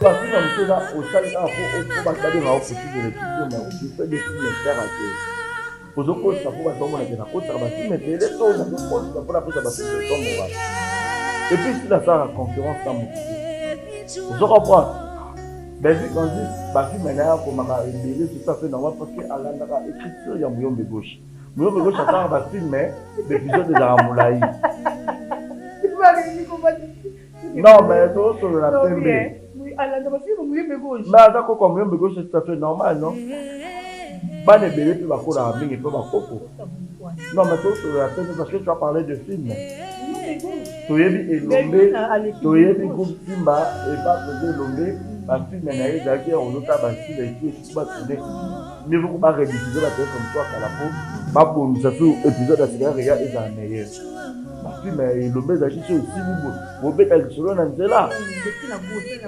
Bafilme mosusu eza osali kaka po bato babenga yo possible le futur, mais tu fais des films terre à terre. Ozokotisa mpo bato bamona ke nakotaka bafilme ebele to nazokotisa mpo napesa bato leçon morale. Et puis sila asalaka concurrence na motu te, ozo comprendre? Belgique Francis, bafilme na ye akomaka ebele, tout à fait normal, parce que alandaka écriture ya Muyombe Gauche. Muyombe Gauche asalaka bafilme, baépisode ezalaka molai. Non, mais tozosolola pembe. Mais aza koko ya Muyombe Gauche, c'est tout à fait normal, non? Bana ebele mpe bakolaka mingi mpe bakoko. Non, mais tozosolola pembe parce que tu as parlé de film. Toyebi Elombe, toyebi groupe Simba epa président Elombe. Bafilme na ye ezalaki ya kozota bastyle etu esusu batourne mieux voko barediffuse bateatre mosu akala mpo babongisa so épisode ya sika reya ezala meilleur. Bafilme ya Elombe ezalaki so esili boye, bobeta lisolo na nzela,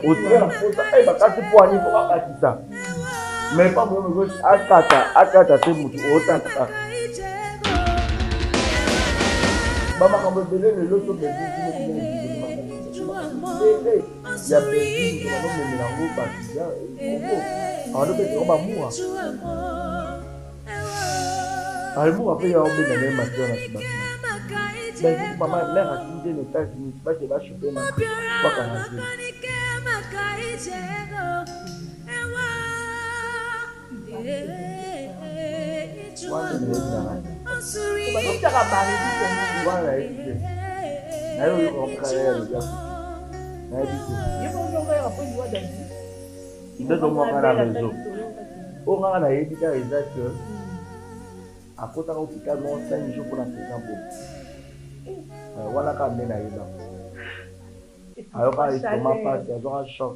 otikala posa e bakati po ani po babakisa. Mais pa moyo akata akata te, motu otata bamakambo ebele lelo so ebele ya Belgique, moto banomemela yango bato ya Congo abanobetela yango bamura ayemuka mpe ya obenda naye matière na Sebastien. Belgique, mama mare atindi na États-Unis bake bachope na bakanga te. Wana nayebi te, naye oyoka mokala ya lobi nayebi te nde tomwaka na réseau. Oyo ngaka nayebi kaka eza ke akotaka hôpital moko 5 jours mpona président Bobo. Wana kaka nde nayeba ayoka estomac pasi, azwaka choc.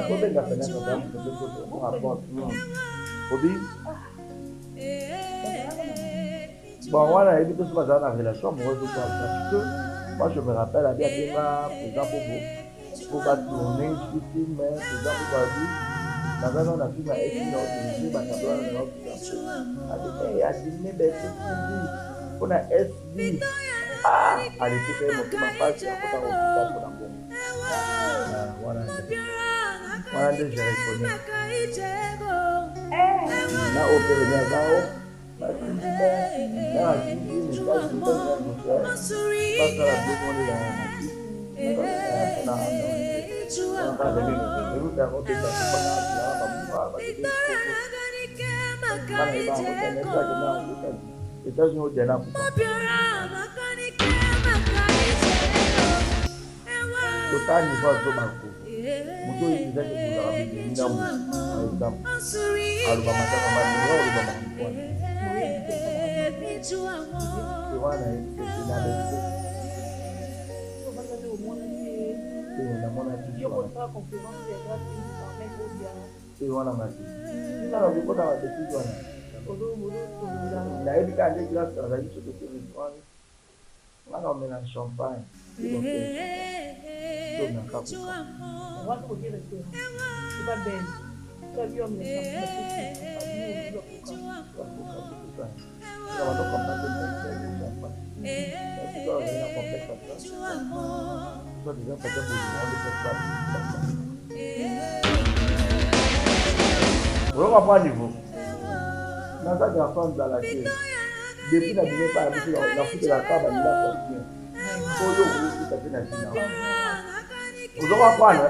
Bobenga fenêtre obi. Bon, wana nayebi te soki bazala na relation amoureuse ou pas, parce que moi je me rappelle abi abenga président Bobo po batourne soki film. Président Bobo abi naza nano na film ya esi na odirige batablo wana na okita abi adime bstv mpona sb alekisa ye motema mpasi, akotaka hôpital mpona bongo. Wana wana nde je reconnais na oyo mpe remi aza o batindi na atindi message basala biloko wana ezala na mpona États-Unis odena kufa kotala niveau azoba ko moto oyo ezaki kozala bibemi na moto. Par exemple, aloba matanga malinga, oloba makambo wana te wana na bete te namonaki te wana nga te tina na kokota babetise wana. Nayebi kaka nde Grâce azalaki soki oke restaurant nga na omela champagne tomeka koka. Oyoka mwa niveau naza garçon nzala te. Depuis na bino epai na biso, nafutelaka bandako ya bien oyo okofuta te na ntina. Ozo comprendre?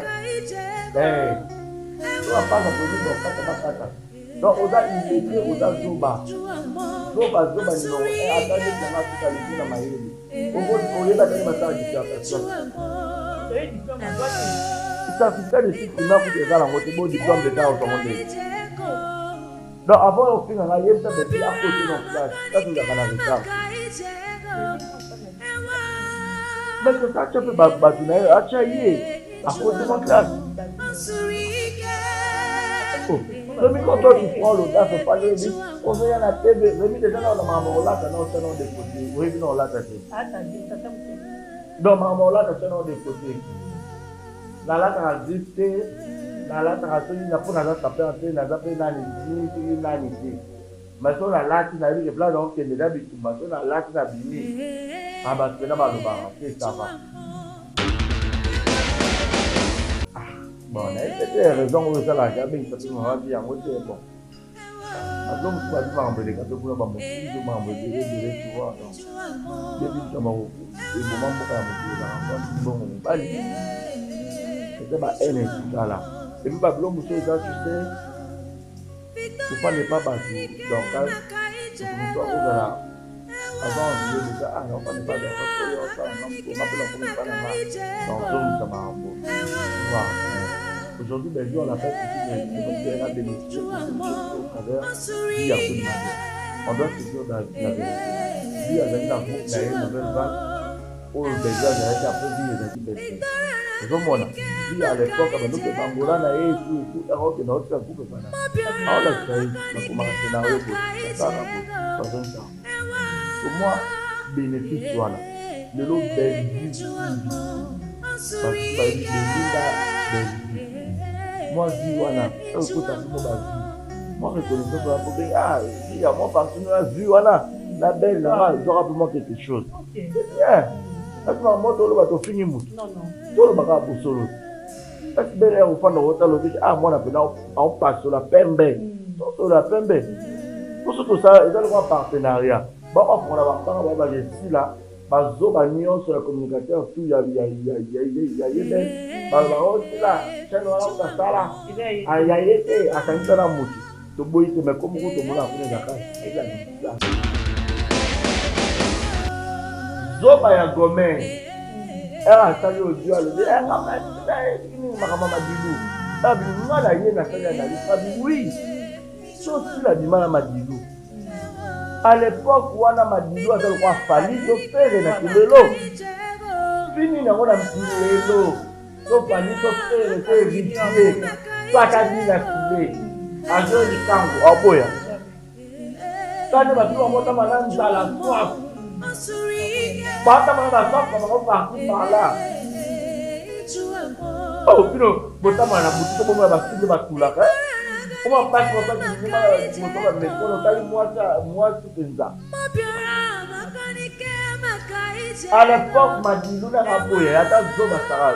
Oyo apasa produit bakata bakata. Donc oza illettré, oza zoba zoba zoba numéro 1. Ata neti nanga suka liso na mayele, oyeba ndenge basala dissertation, certificat de cycle primaire kutu eza nango te. Bo diplôme d'état ozwango ndenge? Donc avant ofinga ngai, yebisa beti akote na classe kasi ozalaka na retard. Mais c'est ça, atya mpe bato na ye, atya ye akote na classe. Remi, quand toi tu prends l'audace, pas Remi, ozoya na TV, Remi déjà na makambo olata na otya na de côté, oyebi na olata te. Donc makambo olata tya na de côté. Nalataka griffe te, nalataka soki na mpo naza sapeur te, naza mpe nani soki nani te. Mais so nalati, nayebi ke place nakokende eza bitumba. So nalati na bimi, bato mpena balobaka te, ça va. Bon, nayebi te raison oyo esalaka abengisa mpe mama vi yango te. Bon, bato mosusu babi makambo eleka mpe kuna, bamosusu makambo ebele ebele, tu vois. Donc yebi likambo eboma mboka ya mokili ezalaka mwasi, mbongo, mobali, eza ba haine etikala. Et puis babilo mosusu eza, tu sais, kofanda epa bato. Donc moto mosusu akozala avant envie déjà, ah, naofanda epa bato oyo osalanga mokonga mpe nakoma epa na nga, nazongisa makambo, tu vois. Aujourd'hui, Belgique, on l'appelle ceci parce qu'elle a bénéficié au travers du Yakoun Mabe. On doit se dire la vérité. Lui, azali na groupe na ye Nouvelle Vague oyo Belgique azalaki, après lui ezalaki Belgique. Ozomona lui à l'époque abandoki bangola na ye etu etu akokende aotika groupe ebana, aolakisa ye bakomaka scénario boye, basalaka boye, bazongisa yango. Mwa bénéfice wana lelo Bellevue TV, bato bayebi Belinda Bellevue. Mwa vie wana oyo ekota bino bavie, mwa reconnaissance wana po ah ya mwa partie na vie wana na belle na nga, zwaka mpe mwa quelque chose. C'est bien, parce que mwa toloba tofingi motu, tolobaka bosolo, parce que bele ya kofanda kotala obiki, ah, mwana mpena aopasola pembe, tosolola pembe poso tosala eza lokola partenariat. Babafongola bambanga bao bakesila bazoba nyonso ya communicateur tout ya yebe, baloba osila chaîne wana kutasala ya ye te, akangisa na motu. Toboyi te, mais komoko tomona kuna ezaka eza zoba ya Gomez ere asali audio, alobi nini makambo ya Madilu, babi nga na ye nasali analyse, babi oui, so osila bima na Madilu. À l'époque wana Madilu aza lokola Fally to Ferre na kilelo fini yango na lelo, to Fally to Ferre to Héritier to ata nini file azo likango aboya kani bato bango tama na nzala, soif, batama na basoif na bango parti par là. Oh, bino botama na butu to bomona bafilme batulaka oma basi bapasi moto bametro, otali mwasi, mwasi mpenza. À l'époque Madilu nanga boye ata zoba Sara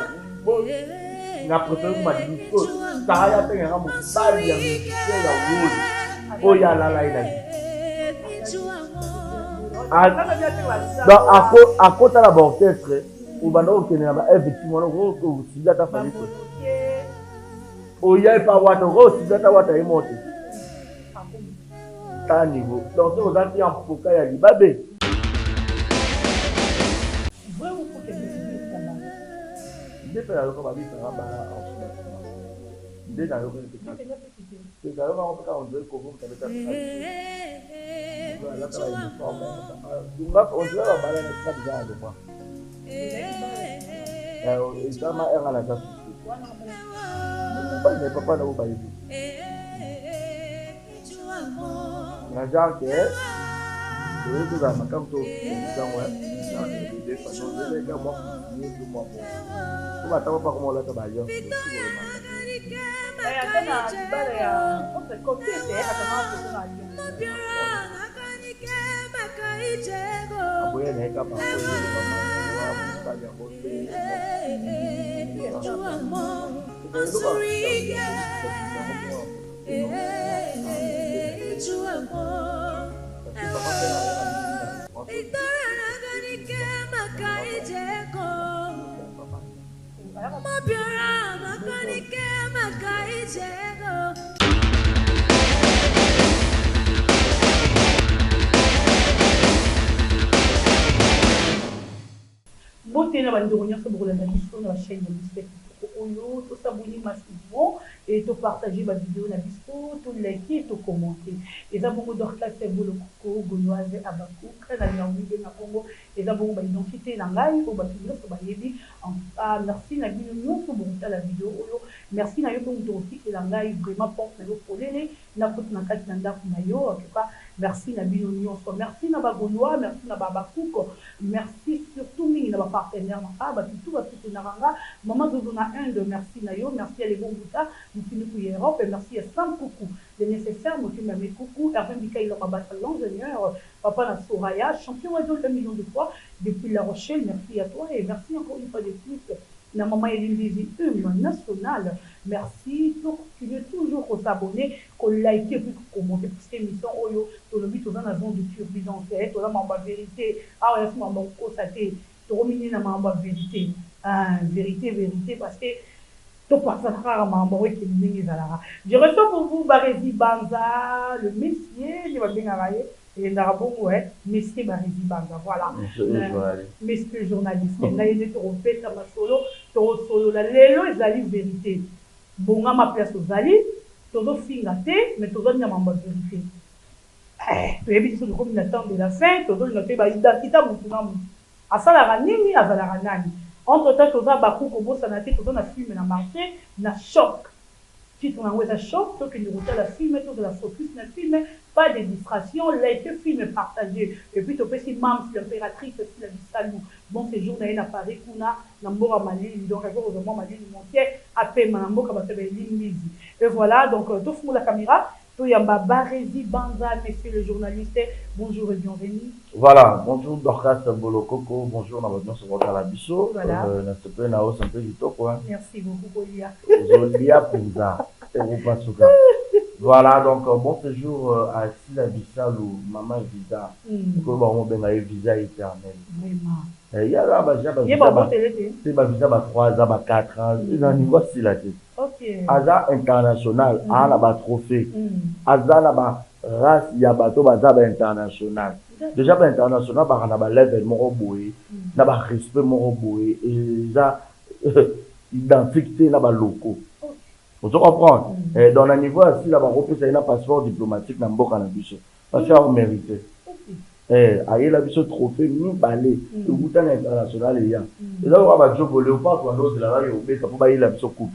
na préféré Madilu so Sara ya tengaka mobali ya musicien ya woli oyo alala ye na vie. Donc akota na baorchestre, obanda kokende na ba victime wana, okosibli ata Fally te, oya epa Wata, okosibli ata Wata ye moko te. Ta niveau, donc soki oza ti ya mpoka ya libabe. Vrai ou faux que Bellevue est mariée? Nde mpe nayoka babisaka bana ensima, nde nayoka te, nayoka ngo mpe kaka ondire kovo moto abeta alata ba uniforme, ondire babala na sika biza ya longwa ezama enga naza susu mobali na papa na oyo bayebi na genre ke oyo tozala makambo to ntango bebe façon eleka mwa kutu mwa bo po batako pa koma olata ba alliance. Ata na libala ya kote te atanga photo na alliance. Aboya na ye kaka mosali yango te. Mbote na bandeko nyonso bokolanda biso na bachaîne na biso ya kitoko oyo. Tos'abonner massivement et topartage bavideo na biso, tolike, tocommente. Eza bongo Dorcas Bolokoko, Gauloise Abakouk nalinga komibenga bongo. Eza bongo baidentité na ngai oyo bato nyonso bayebi. En tout cas, merci na bino nyonso bokotala video oyo. Merci na yo mpe moto okotikela ngai vraiment porte na yo polele, nakoti na kati na ndako na yo. En tout cas, merci na bino nyonso. Merci na bagaulois, merci na babakouk, merci surtout mingi na bapartenaire na nga, bato tu basoutenaka nga. Mama Zozo na Inde, merci na yo. Merci ya Lebo Mbuta Mofinuku ya Europe. Merci ya Sam Kuku le nécessaire Motema Mekuku, Hervé Mbikaila Mabasa l'ingénieur, papa na Soraya champion Wadol 1 million de fois depuis La Rochelle, merci à toi. Et merci encore une fois de plus na mama Elimbizi, hymne national. Merci, tocontinue toujours kos'abonner, kolike et puis kocommenter, parce que émission oyo tolobi toza na zone de turbulence, toza makambo ya vérité awa, yasi makambo ya kokosa te. Tokomi nde na makambo ya vérité, vérité, vérité, parce que topasaka kaka makambo yango ekende ndenge ezalaka. Je reçois pour vous Barezi Banza, le monsieur nde babengaka ye, eyendaka bongo, monsieur Barezi Banza, voilà, monsieur journaliste. Na ye nde tokobeta masolo, tokosolola lelo, ezali vérité. Bongama place ozali, tozofinga te, mais tozali na makambo ya vérité. Toyebi biso tokomi na temps de la fin, tozolinga toyeba identité ya motu na motu, asalaka nini, azalaka nani. Entre temps toza baku kobosana te, toza na film na marché na Choc, titre nango eza Choc. Tokende kotala film, tozala focus na film, pas de distraction. Like film, partager, et puis topesi Mams l'impératrice Sila Bisalu bon séjour na ye na Paris kuna na mboka malili. Donc aza kozwa mwa malili moke, apema na mboka bato baelimbizi. Et voilà, donc tofungola caméra, toyamba Barezi Banza, monsieur le journaliste. Bonjour et bienvenue. Voilà, bonjour Dorcas Bolokoko, bonjour na bato nyonso bakotala biso. Nasepeli na yo mpe kitoko. Merci beaucoup, kolia. Ozolia mpenza ekopasuka. Voilà, donc bon séjour à Sila Bisalu, Mama Visa. Okoyo bango benga ye visa éternel. Vraiment. Yala baja te, bavisa ba 3 ans, ba 4 ans, eza niveau asila te. Aza international, aa na batrophée, aza na barace ya bato baza bainternational. Déjà bainternational baka na balevel moko boye, na barespect moko boye, eza identique te na baloko. Ozo comprendre? Donc na niveau ya Sila, bakopesa ye na passeport diplomatique na mboka na biso, parce que aomérite. Ayela biso trophée mibale ekuta na international, eya eza lokola bajobo Léopard bando ozelaka yo obeta mpo bayela biso coupe.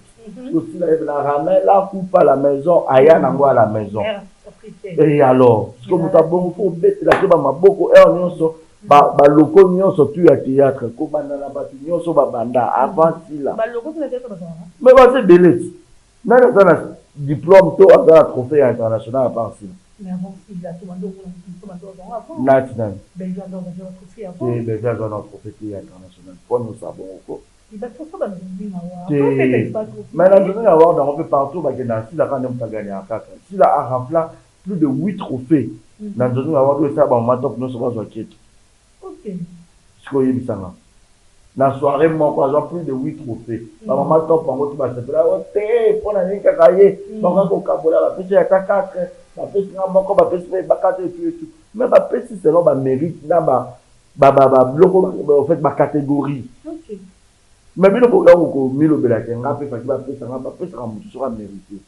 Tosila ye na ramène la coupe à la maison, aya nango à la maison. Et alors parce que moto abongo, faut obetela te bamaboko heure nyonso. Baloko nyonso tu ya théâtre, kobanda na bato nyonso babanda avant Sila, mais baza ebele ti nani aza na diplôme to aza na trophée ya international à part Sila? Nati nani te? Beve aza na trophée te ya international mpo nyonso abongo ko te. Mais na Nzonzing Award yango mpe, partout bakenda, Sila kaka nde moto agagnaka. Kaka Sila arafla plus de 8 trophées na Nzonzing Award oyo esala bamama top nyonso bazwa keto. Sikoyo oyebisanga, na soirée moko azwa plus de 8 trophées, bamama top bango ti basepela o te. Mpo na nini kaka ye? Bakoki kokabola, bapesi ata 4, bapesi nga moko, bapesi mpe bakate etu etu, mais bapesi selon bamérite na babiloko, en fait bacatégorie. Mais bino boya komilobelaka nga mpe faki bapesanga. Bapesaka motu soki amérite.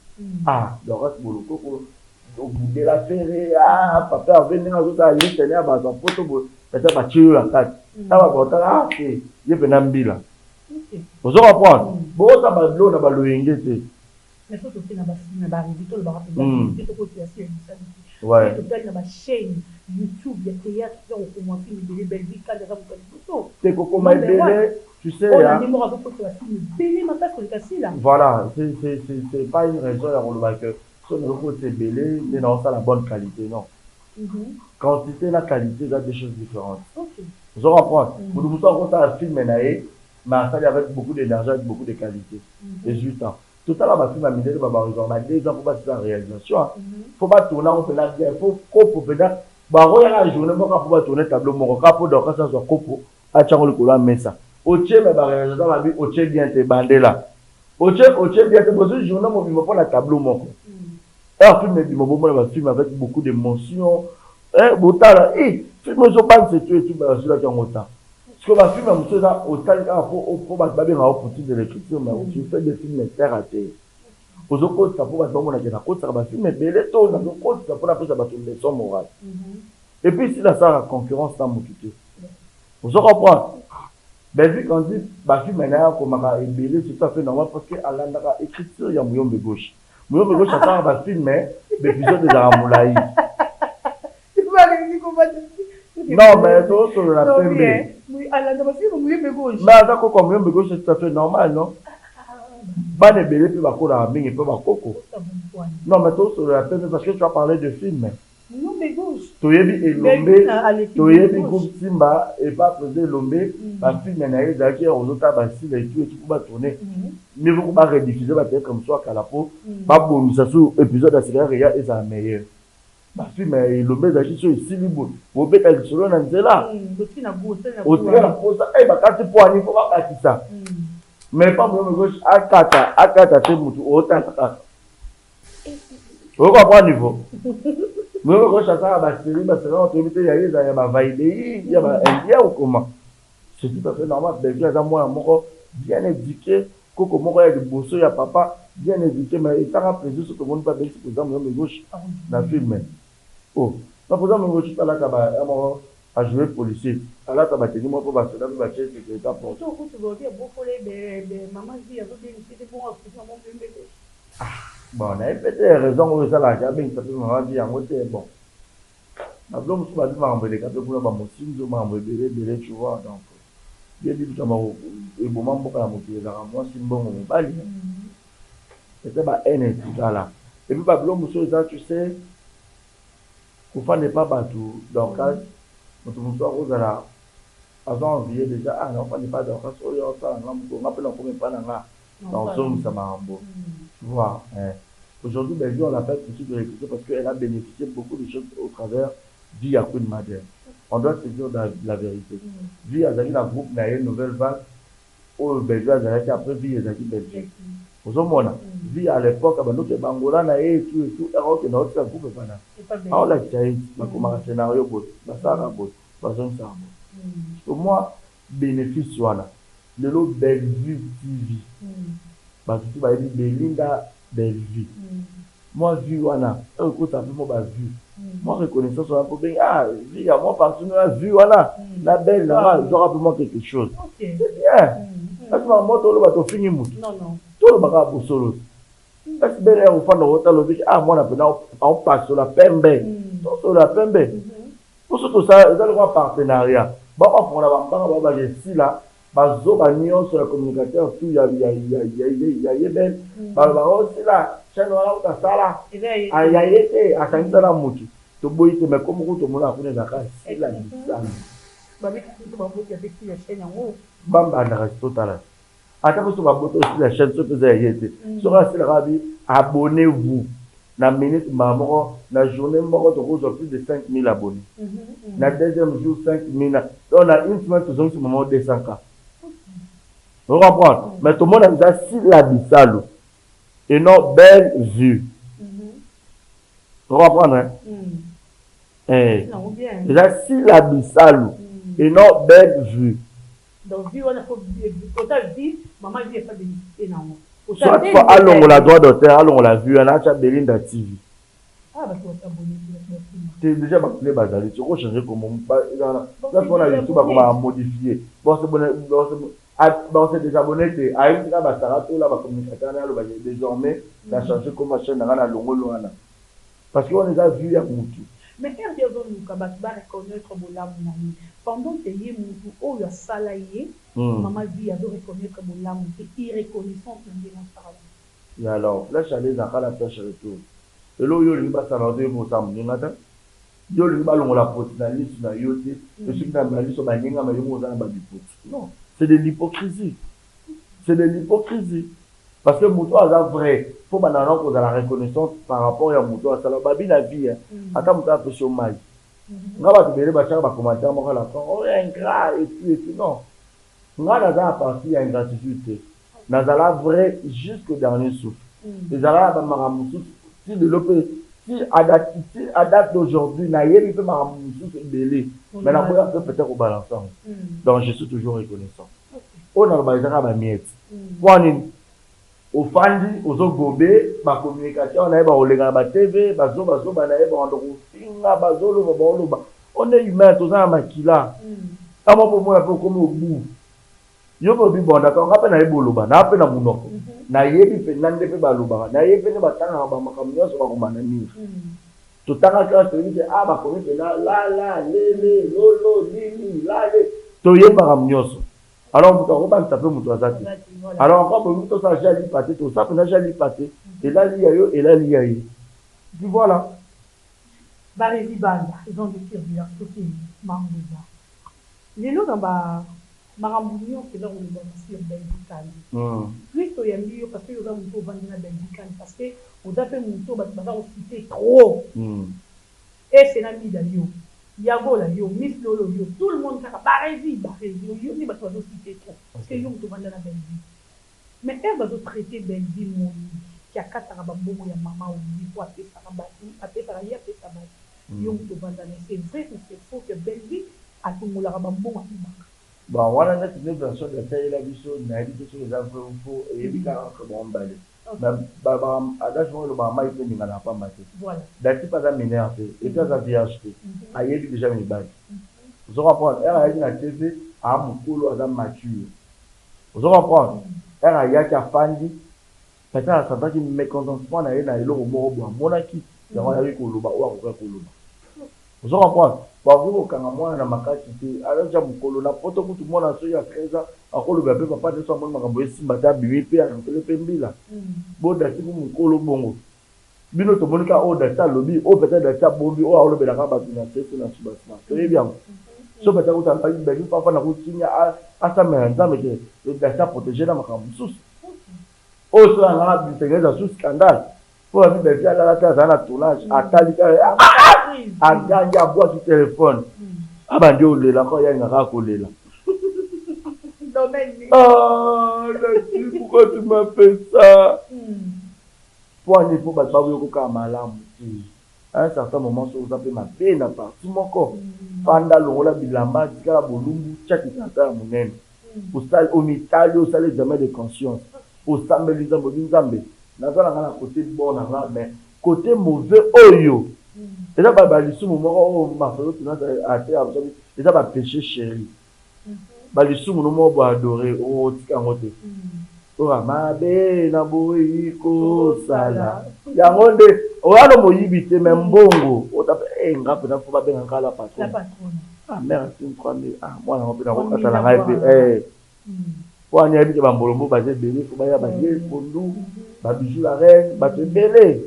Ah, Dorcas Bolokoko obundela Ferre. Ah, papa Herve ndenge azosala liste ya bato ya poto boye, peut-être batie yo na kati ta bato batala. Ah te, ye mpena mbila. Ozo comprendre? Boza babiloko na baloyenge te. Mais so toke na bafilm, barevue, tolobaka mpenza, tokotela si ya bisali. Totali na bachaîne YouTube ya théâtre, eza kokoma film ebele. Bellevue Kandi aza moto ya liboso. Te, kokoma ebele, tu sais. Oyo nde moko azokotela film ebele makasi koleka Sila. Voilà, c'est pas une raison ya koloba que so nazokotisa ebele nde naosala bonne qualité. Non, quantité na qualité eza deux choses différentes. Ozo comprendre? Moto mosusu akosala film na ye, mais asali avec beaucoup d'énergie, avec beaucoup de qualité, ezwi temps. Totala bafilm ya mindele, babakozwaka ba 2 ans mpo basala réalisation, faut batourne yango mpena bien, faut kopo mpena bakoyaka journée moko mpo batourne tableau moko kaka mpo Dorcas azwa kopo atiango likolo ya mesa. Otie me baréalisateur babi otie bien te, bandela otie, otie bien te. Bozwi journée mobimba mpo na tableau moko. Heure film ebima, bomona bafilm avec beaucoup d'émotion, botala film ezobangisa etu etu, bazwilaki yango temps. Parce que bafilm ya mosusu eza osali kaka po bato babengaka poutine de l'écriture, mais tu fais des films terre à terre. Ozokotisa mpo bato bamonake nakotisaka bafilm ebele to nazokotisa mpo napesa bato leçon morale. Et puis Sila asalaka concurrence na motu te. Ozo comprendre? Bellevue Kandi, bafilm na ye akomaka ebele, c'est tout à fait normal, parce que alandaka écriture ya Muyombe Gauche. Muyombe Gauche asalaka bafilm, baépisode ezalaka molai. Non, mais tozosolola pembe. Mais aza koko ya Muyombe Gauche, c'est tout à fait normal, non? Bana ebele mpe bakolaka mingi mpe bakoko. Non, mais tozosolola pembe parce que tu as parlé de film. Toyebi Elombe, toyebi groupe Simba epa président Elombe, ba film na ye ezalaki ya kozota ba sila et tout et tout po ba tourner. Mieux vaut ba rediffuser ba théâtre mosusu ya kala po babongisa su épisode ya sika ya ezala meilleur. Ba film ya Elombe ezalaki so esili boye, bobeta lisolo na nzela. Otika na posa, eh bakati poani po babakisa. Mais pa Muyombe Gauche akata, akata te mutu otala kaka. Oyoka kwa niveau. Muyombe Gauche asala ba série, ba série oyo toyebi te ya ye ezala ya ba Vaidei, ya ba Indien ou comment. C'est tout à fait normal. Bellevue aza mwana moko bien éduqué, koko moko ya liboso ya papa bien éduqué, mais esanga plaisir soki tomoni mpe abengisi président Muyombe Gauche na film. Oh, na président Muyombe Gauche alata ba ya moko a jouer policier, alata ba tenue moko mpo basoda mpe batie sécurité à porte. Ah, bon, nayebi mpe te raison oyo esalaka abengisa mpe mama vie yango te. Bon, babilo mosusu babi makambo eleka mpe kuna, bamosinzo, makambo ebele ebele, tu vois. Donc yebi likambo eboma mboka na mokili ezalaka mwasi, mbongo, mobali, peut-être ba haine etikala. Et puis babilo mosusu eza, tu sais, kofanda epa bato. Dorcas, moto mosusu akozala aza envie déjà: ah, naofanda epa Dorcas oyo osala nga moko, nga mpe nakomi epa na nga nazongisa makambo, tu vois, hein. Aujourd'hui, Bellevue, on l'appelle possible de recruter parce qu'elle a bénéficié beaucoup de choses au travers vie ya Queen Mother. On doit se dire la vérité. Vie azalaki na groupe na ye Nouvelle Vague oyo Bellevue azalaki, après vie ezalaki Bellevue. Ozomona vie à l'époque bandoki bangola na ye etu etu, akokende aotika groupe epana, aolakisa ye bakomaka scénario boye, basalaka boye, bazongisaka boye. So moi bénéfice wana lelo Bellevue TV, bato tu bayebi Belinda Bellevue. Mwa vue wana oyo ekota mpe mwa bavue, mwa reconnaissance wana mpo bengi: ah, vie ya mwa partie ya vue wana na belle na nga, zwaka mpe mwa quelque chose, c'est bien. Kasi makambo toloba, tofingi mutu, tolobaka bosolo. Kasi bele ya kofanda kotala, obiki: ah, mwana mpena aopasola pembe, tosolola pembe. Poso tosala eza lokola partenariat, babafongola bambanga, babaka esila bazoba nyonso ya communicateur tout ya yebel, balobaka osila chaîne wana utasala ya ye te, asangisa na mutu. Toboyi te, mais komo kutu tomonaka kuna ezalaka Sila Lisano. Bambandaka totala ata biso babota osila chaîne, soki eza ya ye te, soki asilaka bi abonnez-vous na minute mbala moko, na journée moko tokozwa plus de 5000 abonnés, na deuxième jour 5000, donc na une semaine tozongisi mama 200 K, vous comprendre? Mais tomona eza Sila Bisalo et non Belle Vue, vous comprendre, hein? Eh, eza Sila Bisalo et non Belle Vue. Donc vie wana, faut kota vie, mama vie efa bénéficier nango. Soit faut alongola droit d'auteur, alongola vue wana, atya Belinda TV. Te, déjà bakule bazali soki ochange komo place wana, YouTube akoma modifié, bakose désabonné te. Ayebi kaka basara tola bacommunicateur na alobaki: désormais na change koma chaîne na nga na longolo wana, parce que wana eza vue ya mutu. Mais RD azoluka bato bareconnaître bolamu na ye pendant que ye mutu oyo asala ye, mama vie, azoreconnaître bolamu te, irreconnaissance na ndenge asala. Et alors flèche aller ezalaka na flèche retour. Lelo oyo olingi basala to yebi kosala moninga te, yo olingi balongola poti na liso na yo te, soki na liso baningama, yo moko oza na babipoti. Non, c'est de l'hypocrisie, c'est de l'hypocrisie, parce que moto aza vrai, faut banda na kozala reconnaissance par rapport ya moto asala babi na vie. Ata moto apesi yo mai, nga bato ebele batiaka bacommentaire moko la fin: oh, ingrat et tout et tout. Non, nga naza na partie ya ingratitude te, nazala vrai jusqu'au dernier souffle. Ezala na bamakambo mosusu ti lelo mpe ti à date d'aujourd'hui nayebi mpe makambo mosusu ebele, mais naboya mpe peut-être kobalancer yango. Donc je suis toujours reconnaissant. Oyo naloba ezaka bamiete mpo nini ofandi ozogobe bacommunication na ye, bakolenga na batv, bazobazoba na ye, bakanda kofinga, bazoloba, baoloba. On est humain, toza na makila. Ntango mpo omona mpe okomi obu yo mpe obi bon, d'accord, nga mpe nayebi oloba naa mpe na monoko, nayebi mpenza nde mpe balobaka, nayebi mpe nde batangaka bamakambo nyonso bakoma na mire. Totanga classe, toyebi te, ah, bakomi mpenza lala lele lolo lili lale, toyebi makambo nyonso. Alors moto akobangisa mpe moto aza te. Alors encore bolingi tosala jalipa te, tosala mpenza jalipa te, elali ya yo, elali ya ye, puis voilà. Barezi Banda, zone de turbulence, toke manguza. Lelo na ba makambo nyonso eza kolobama sur Bellevue Kandi. Plus toyambi yo parce que yo oza moto ovandi na Bellevue Kandi, parce que oza mpe moto bato baza kociter trop. Ese na Mida yo, Yagola yo, Miss Lolo yo, tout le monde kaka Barezi, Barezi, yo nde bato bazociter trop parce que yo moto ovanda na Bellevue. Mais heure bazotraiter Bellevue moyibi, ki akataka bambongo ya mama Olive po apesaka bato, apesaka ye, apesa bato, yo moto ovanda na ye, c'est vrai ou c'est faux que Bellevue atongolaka bambongo, ayibaka? Bon, wana neti nde version datayela biso, nayebi te soki eza vrai ou faux. Eyebi kaka entre bango mibale. Adage moko elobaka: mai mpe ningana ya pamba te. Dati mpe aza mineur te, et puis aza vierge te, ayebi déjà mibali. Ozo comprendre? Heure ayaki na TV, aa mokolo, aza mature. Ozo comprendre? Heure ayaki, afandi, peut-être asantaki mécontentement na ye na eloko moko boye amonaki yango, ayaki koloba oyo akokaki koloba. Ozo comprendre? Bakoki kokanga mwana na makasi te, aza mokolo. Na poto kutu, mwana soki ya 13 ans akoloba mpe papa nyonso amoni makambo esimba te, abimi mpe arappeler mpe mbila. Bodati ku mokolo bongo, bino tomoni kaka oyo Dati alobi, oyo peut-être Dati abombi, oyo aolobelaka bato na sese na subasima, toyebi yango. So peut-être kuta alobaki Bellevue papa na kokinya, asamela Nzambe ke Dati aprotéger na makambo mosusu oyo. So yangaka bisengeli eza su scandale mpo babi Bellevue alala te, azala na tournage, atali kaka, agangi, abwaki telefone, abandi olela ko yangaka kolela: "Ah Dati, pourquoi tu m'as fait ça?" Po ani mpo bato bakoyoka kaka malamu te. À un certain moment, soki oza mpe mabe na parti moko, fanda, longola bilamba, tikala bolumbu, tiaki tata ya monene, omitali, osali examen de conscience, osambeli Nzambe, obi: "Nzambe, naza na nga na côté bon na nga, mais côté mauvais oyo eza balisumu moko oyo Marcelo Tunasi ate eza bapéché chéri, balisumu no moko boadore, otika yango te. Oyo mabe na boyi kosala yango nde oyano moyibi te, me mbongo otape nga mpena fo babenga nga la patron. Ah, mare atini 3000. Ah, mwana yango mpe nakokatala ngai mpe po ani ayebi ke bambolombo baza ebele, fo baya balie pondu, babijou la reine, bato ebele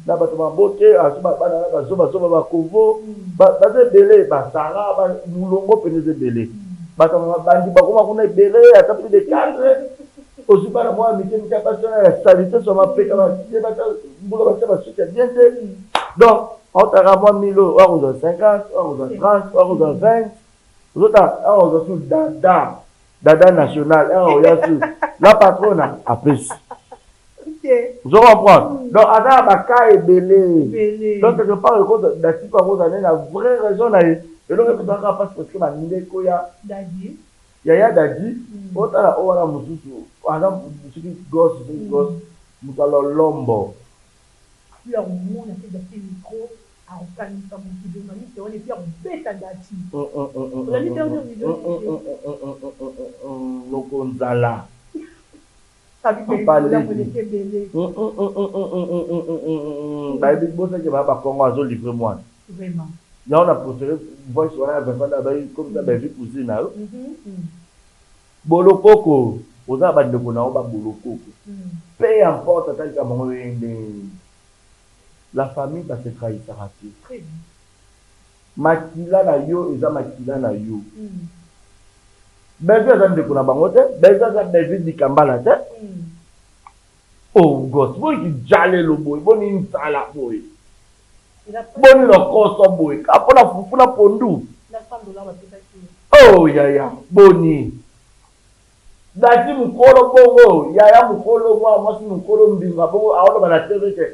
na bato maboke, bana na bazobazoba, bakovo baza ebele, basara molongo pene eza ebele, bato bandi bakoma kuna ebele, ata plus de quatre. Ozwi bana mwa mike mike, basi wana ya salite, so mapeka mbula, batia basuki ya bien te. Donc aotaka mwa mille oyo, akozwa 50, akozwa 30, akozwa 20. Ozota akozwa su dada dada national, akoya su la patrona, apesi. Ozo comprendre? Donc aza na baka ebele. Donc quelque part datipo akozala nde na vraie raison na ye. Eloko epesaka mpasi parce que bandeko ya yaya Dadi otala oyo wana mosusu aza soki gosse, soki gosse, moto alolombo. Ya komona te, Dati micro akokanisa motu journaliste wana, et puis akobeta Dati. Olandi te video? Loko nzala. Ebele. Bayebi bosaki baya bakongo, azolivrer mwana yango. Na préféré voice wana ya Vincent abai comme ça bayebi cousine na yo bolokoko, oza na bandeko na yo babolokoko, peu importe ata likambo yango ye ndenge. La famille base trahisaka te. Makila na yo eza makila na yo. Bellevue aza ndeko na bango te, Bellevue aza Bellevue Dikambala te. Oh gos, boyi jalelo boye, boni nzala boye, boni lokoso boye, ka mpona fufu na pondu. Oh yaya, boni Dati mokolo bongo, yaya mokolo, mwana mwasi mokolo mbinga bongo, aoloba na TV ke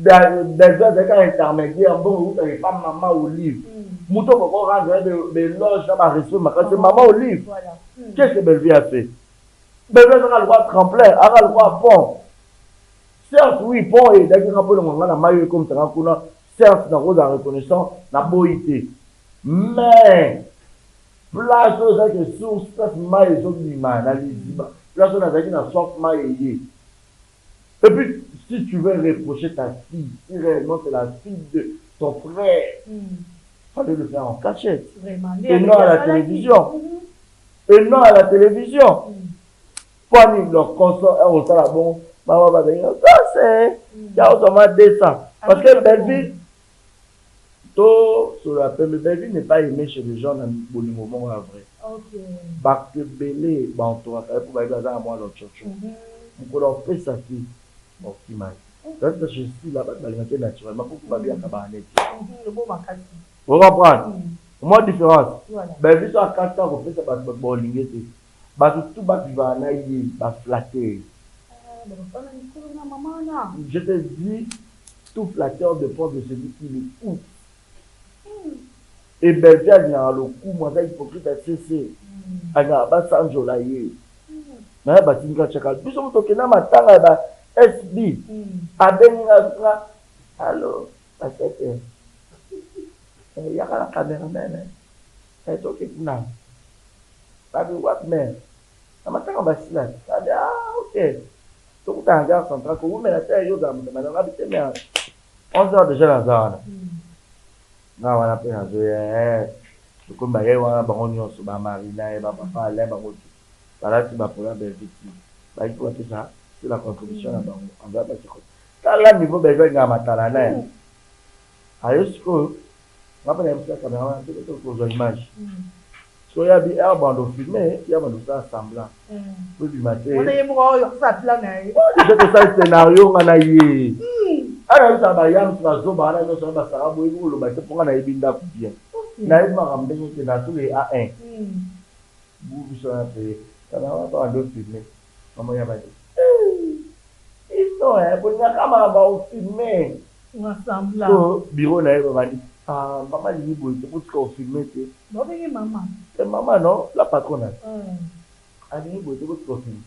Bellevue azalaki kaka intermédiaire, mbongo eutaka epa mama Olive. Moto koko rendre baéloge na barespect makasi mama Olive. Qu'est-ce que Bellevue a fait? Bellevue azaka lokwa tremplin, aka lokwa pont. Certes, oui, pont edaki nga mpo elongo nga na mai oyo ekomisanga kuna. Certes, nakozala reconnaissant, naboyi te, mais place oyo ezalaki source, place mai ezobima na liziba, place oyo nazalaki na soif, mai eye. Et puis si tu veux reprocher ta fille, si réellement c'est la fille de ton frère, fallait le faire en cachette. Vraiment. Et non à la télévision. Et non à la télévision. Po ani lokoso osala bongo, mama babengi ça, c'est ya ozwama 200 parce que Bellevue. To solola pembe Bellevue n'est pas aime chez les gens na bolingo moko ya vrai. Batu ebele ba entouraka ye po bayebi aza na mwa lococo. Mokolo ako pesa te bako kima ye. Tandis que chez Sila batu balingaka ye naturellement po babi akabaka ne te. O comprendre? Omoni difference? Bellevue soki akati ako pesa batu batu bako linga ye te. Batu tout ba vivaka na ye ba flatter ye. Je te dis tout flatteur depend de celui qui l'ecoute. Et Bellevue alingaka lokumu aza hypocrite ya sese alingaka basanjola ye naye batindi ka chaka biso moto okenda matanga ya ba SB abengi nga nga allo basete yaka na cameraman eh toke kuna babi wapi mère na matanga basila babi ah ok Tokutana na gare centrale kowumela te yo ozala moto ya nga te mais 11 heures dejà naza wana nga wana mpe nazoya eh, tokomi baye wana bango nyonso ba Marina ye ba papa Alain bango tout balati ba polo ya Bellevue TV bayaki mpo bapesa c'est la contribution na bango envers basi tala niveau Bellevue alingaka matala na ye aye sikoyo nga mpe nayebisaka cameraman te kozwa image Soki ya bi heure bando filme ya bando sala semblant po ebima te. Wana ye moko oyo akosala plan na ye. Dejà tosali scenario nga na ye. Awa nayebisaka ba yams ba zoba wana nionso na ba Sarah boyebi koloba te po nga nayebi ndaku bien. Nayebi makambo ndenge ekendaka na tous les A1. Biso wana pe cameraman pe abandi ko filme maman ye abandi eeh biso hein bolingaka makambo ya ko filme. So bureau na ye babandi ah mama alingi boye te botika ko filme te. Babenge mama. Eh mama non la patrona. Alingi boye te botika ko filme.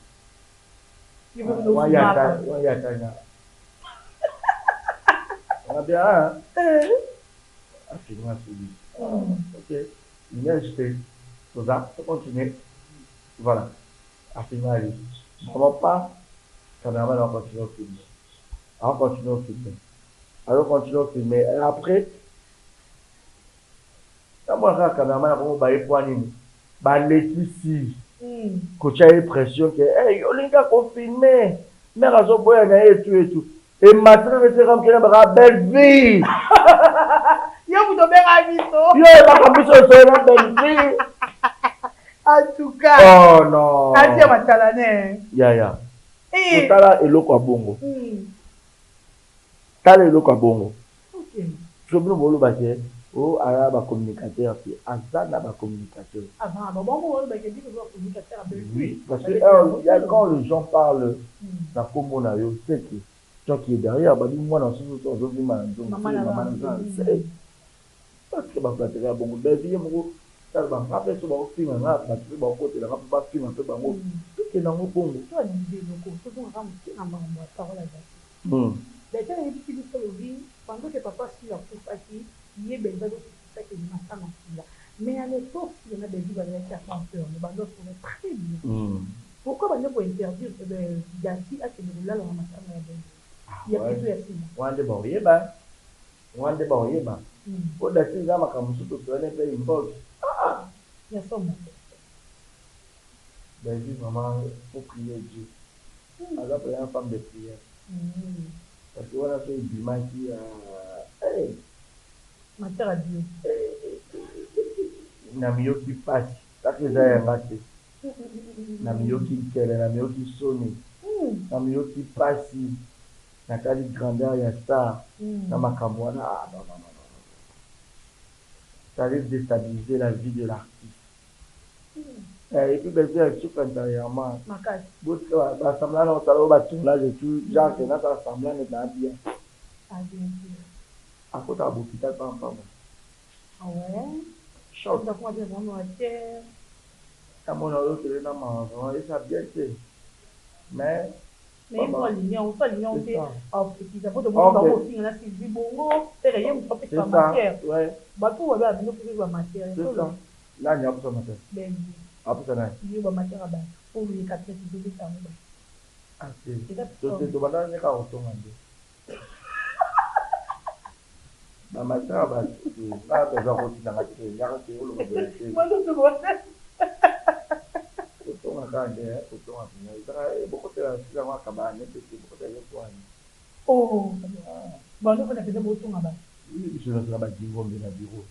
Wayata wayata nga. Ngabi ah. Afilme asubi. Ok. Image te. Toza to continuer. Voilà. Afilme ali. Maman pa cameraman a continuer ko filmer. Azo continuer ko filmer. Azo continuer ko filmer et après namona kaka cameraman akomi baye poa nini balekisi kotia ye pression ke hey, olingi kaka kofilme mare azoboya na ye etu etu emati kaka eseka moke na baka belle vie yo moto obenga biso yo oyebaka biso osoyo na belle vie en tout cas oh non atia matalane yaya Tala eloko ya bongo. Tala eloko ya bongo. So bino boloba ke oh aza ba communicateur te, aza na ba communicateur. Oui, parce que quand les gens parlent na kombo na yo, c'est que toi qui es derrière, babi mwana susu to azovimba na nzongo, mama na nzongo. Parce que ba flatterie ya bongo Bellevue ye moko tala ba nga pe so bao finga nga batu pe bao kotela nga po ba finga pe bango tokende yango bongo. To analyse eloko tozonga kaka moke na makambo ya parole ya Daty. Daty ayebisi biso alobi pendant que papa Sila akufaki ye Bellevue azo pekisa akende matanga Sila mais à l'epoque Sila na Bellevue bazalaki ata en terme bando solola très bien pourquoi bande ko interdire Daty akende kolala na matanga ya Bellevue ya plutot ya Sila. Wana nde bakoyeba. Wana nde bakoyeba. Po Daty eza makambo mosusu tosolani pe inbox. Ah! Ya somo. Bellevue vraiment faut prier Dieu. Aza penza femme de prière. Parce que wana soki ebimaki eh. Matière à Dieu. Na miyoki pasi. Kaka eza ya nga te. Na miyoki nkele, na miyoki soni. Na miyoki pasi. Natali grandeur ya star na makambo wana ah non non non non ça allait destabiliser la vie de l'artiste eh, et puis Bellevue elle souffre intérieurement botika ba semblant na kosala oyo ba tournage et tout genre que nasala semblant neti na bien akotaka bopital pamba pamba choc namona oyo kele na mawa vraiment eza bien te mais Mais ye moko alingi yango, soki alingi yango te akopekisa po tomoni bango kofinga na Sylvie bongo pere ye mutu apesa ba matière batu oyo babe bino pesa ba matière ya solo. Nani apesa matière? Bellevue. Apesa nani? Yo ba matière ya batu po oleka te tozobeta yango batu. Ah te. To te tobanda nde kaka kotonga nde. Ba matière ya batu te. Nga baza kotinda nga te. Yaka te oloba boye te. Kotonga kaka nde kotonga mpenza ezaka bokotela sila yango akabana ne mpe te bokotela ye kwani. Oh bando fana mpenza botonga bato. Biso nyonso na ba Gingombe na bureau.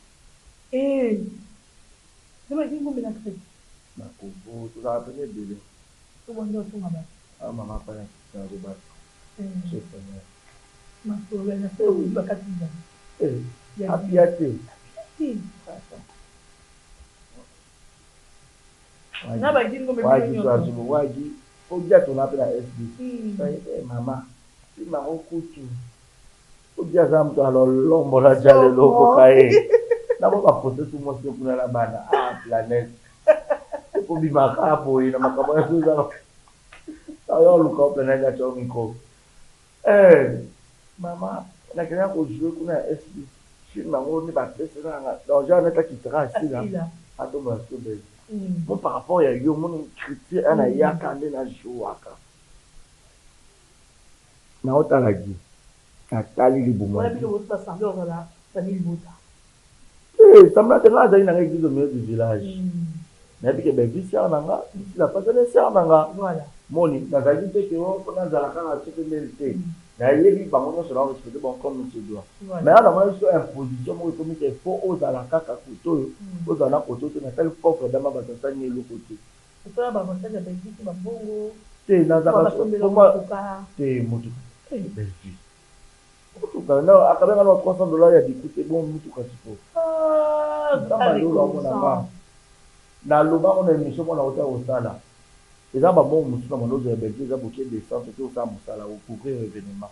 Eh! Na ba Gingombe na crèche. Na Congo tozalaka pena ebele. Obanda otonga batu. Ah mama pala nazo batu. Eh. Chef na. Masolo ya na solo bakati nzala. Eh. Apia te. Apia te. Na ba Gingombe bino nyonso. Wagi odia tona pe na SB. Eh mama, tima okutu. Odia aza moto ya lolombo na djalelo okoka ye na mwa ba photo tu mwasi kuna na bana ah planète ekobima kaka boye na makambo ya soza oyo oluka o planète ya tio micro eh mama nakendaka ko jouer kuna ya SB film yango nde bapesi nanga donc genre neti akitaka asila atombola siko belle mo par rapport ya yo moni critique ana yaka nde na jouaka Naotala Guy natali libumu ya Wana Guy. bino bosi ba semblant ozala famille libota. Te semblant te nga nazali nanga eglise au milieu du village nayebi ke Bellevue sœur na nga Sila pe azali sœur na nga Voilà. moni nazalaki te ke oh po nazala kaka soki ndeni te nayebi bango nionso nao respecter bango comme il se doit Voilà. mais awa namoni sikoyo imposition moko ekomi ke faut ozala kaka kote oyo ozala na kote oyo te natali pauvre dame ya batu asali na eloko te. Osala ba avantage ya Bellevue te ba mbongo. Te nazalaka motuka. Te motuka eh Bellevue motuka na akabe nga na 300 dollars ya biku te bon motuka siko. Ah, Nzambe alola omona nga. Naloba ngo na émission moko nauta kosala. Eza ba mbongo mosusu na malozo ya Bellevue eza boke descente oke kosala mosala o couvrir événement.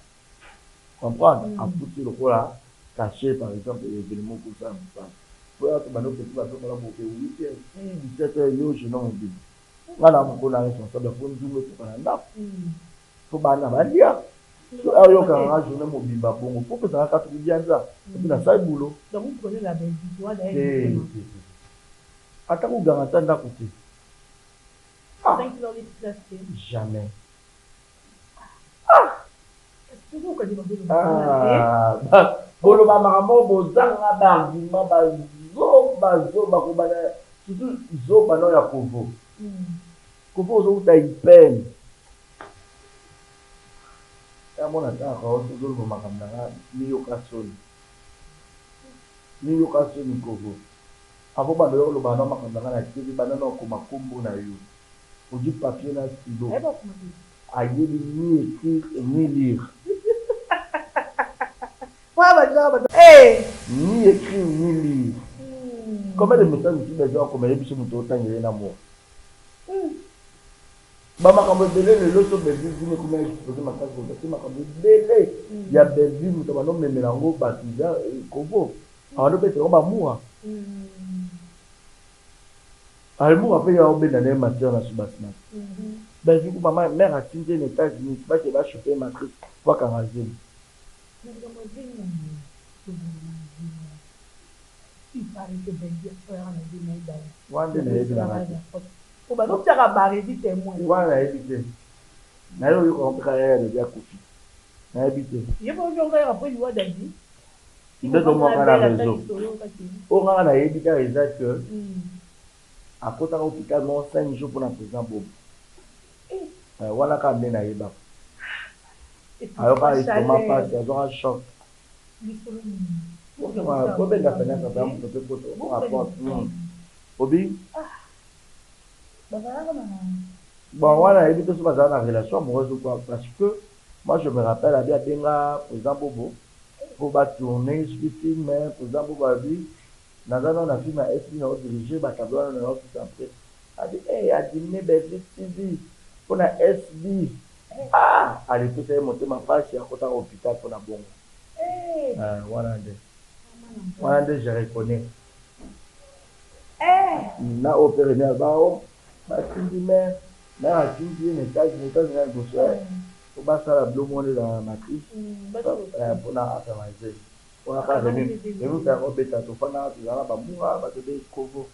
Comprendre? Afuti lokola cachet par exemple ya événement oke kosala mosala. Po ya tobanda okende bazokola boke 8 heures ti 17 heures yo jeune homme mobimba. Nga na mokolo na responsable fo nzungu ekoka na ndako. Fo bana balia. So ayo yokaka nga journée mobimba bongo fo opesa nga kaka kudianza et puis nasali boulot. Donc vous prenez la Belgique wana Te te te. Ata koganga ata ndako te. Ah! Jamais. Ah! Boloba makambo bozanga ba argument ba zoba zoba kobanda surtout zoba nao ya kovo. Kovo ozowuta ipene. Ya mona kaka ozoloba makambo na nga miyoka soni. Miyoka soni kovo. Avant banda oyo oloba na makambo na nga na TV banda na okoma kombo na yo. Ozwi papier na stylo. Ayebi ni ecrire ni lire. Ni ecrire ni lire. Combien de messages mosusu baza akoma ye biso moto otangela ye na mwa. Ba makambo ebele lelo so Bellevue vino ekoma expose makasi kota te makambo ebele ya Bellevue moto abanda omemela yango bato eza kovo abanda obetela yango bamura. Almour pe ye aobenda naye matière na soubassement. Bellevue ku mama mère atindi ye na Etats-Unis bake ba choper ye matrice po akanga zemi. Wana nde nayebi na nga te. Wana nayebi te. Naye oyoka ngo pe kaka yaya Dady akufi. Nayebi te. Nde tomonaka na reseau. Oyo nga nayebi kaka eza que akotaka hopital moko 5 jours pona president Bobo. Wana kaka nde nayebaka. Ayokaka estomac pasi, azwaka choc. Bobenda fenetre pe mopepe ekota rapport. Obi? Bon wana nayebi te soki bazala na relation amoureuse ou quoi parce que moi je me rappelle abi abenga president Bobo po ba tourner soki film president Bobo alobi naza nanu na film ya SB nao diriger ba tableau wana nao sisa après abi eh adiminuer Bellevue TV pona SB ah alepesa ye motema pasi akotaka hopital pona bongo wana nde wana nde je reconnais na oyo pe Remy aloba oh batindi mère mère atindi ye na Etats-Unis Etats-Unis ya liboso po basala bilo moko nde ezala na matrice pona akanga zemi wana kaka Remy Remy pe akobeta tofandaka tozala na ba mura bato ebele kovo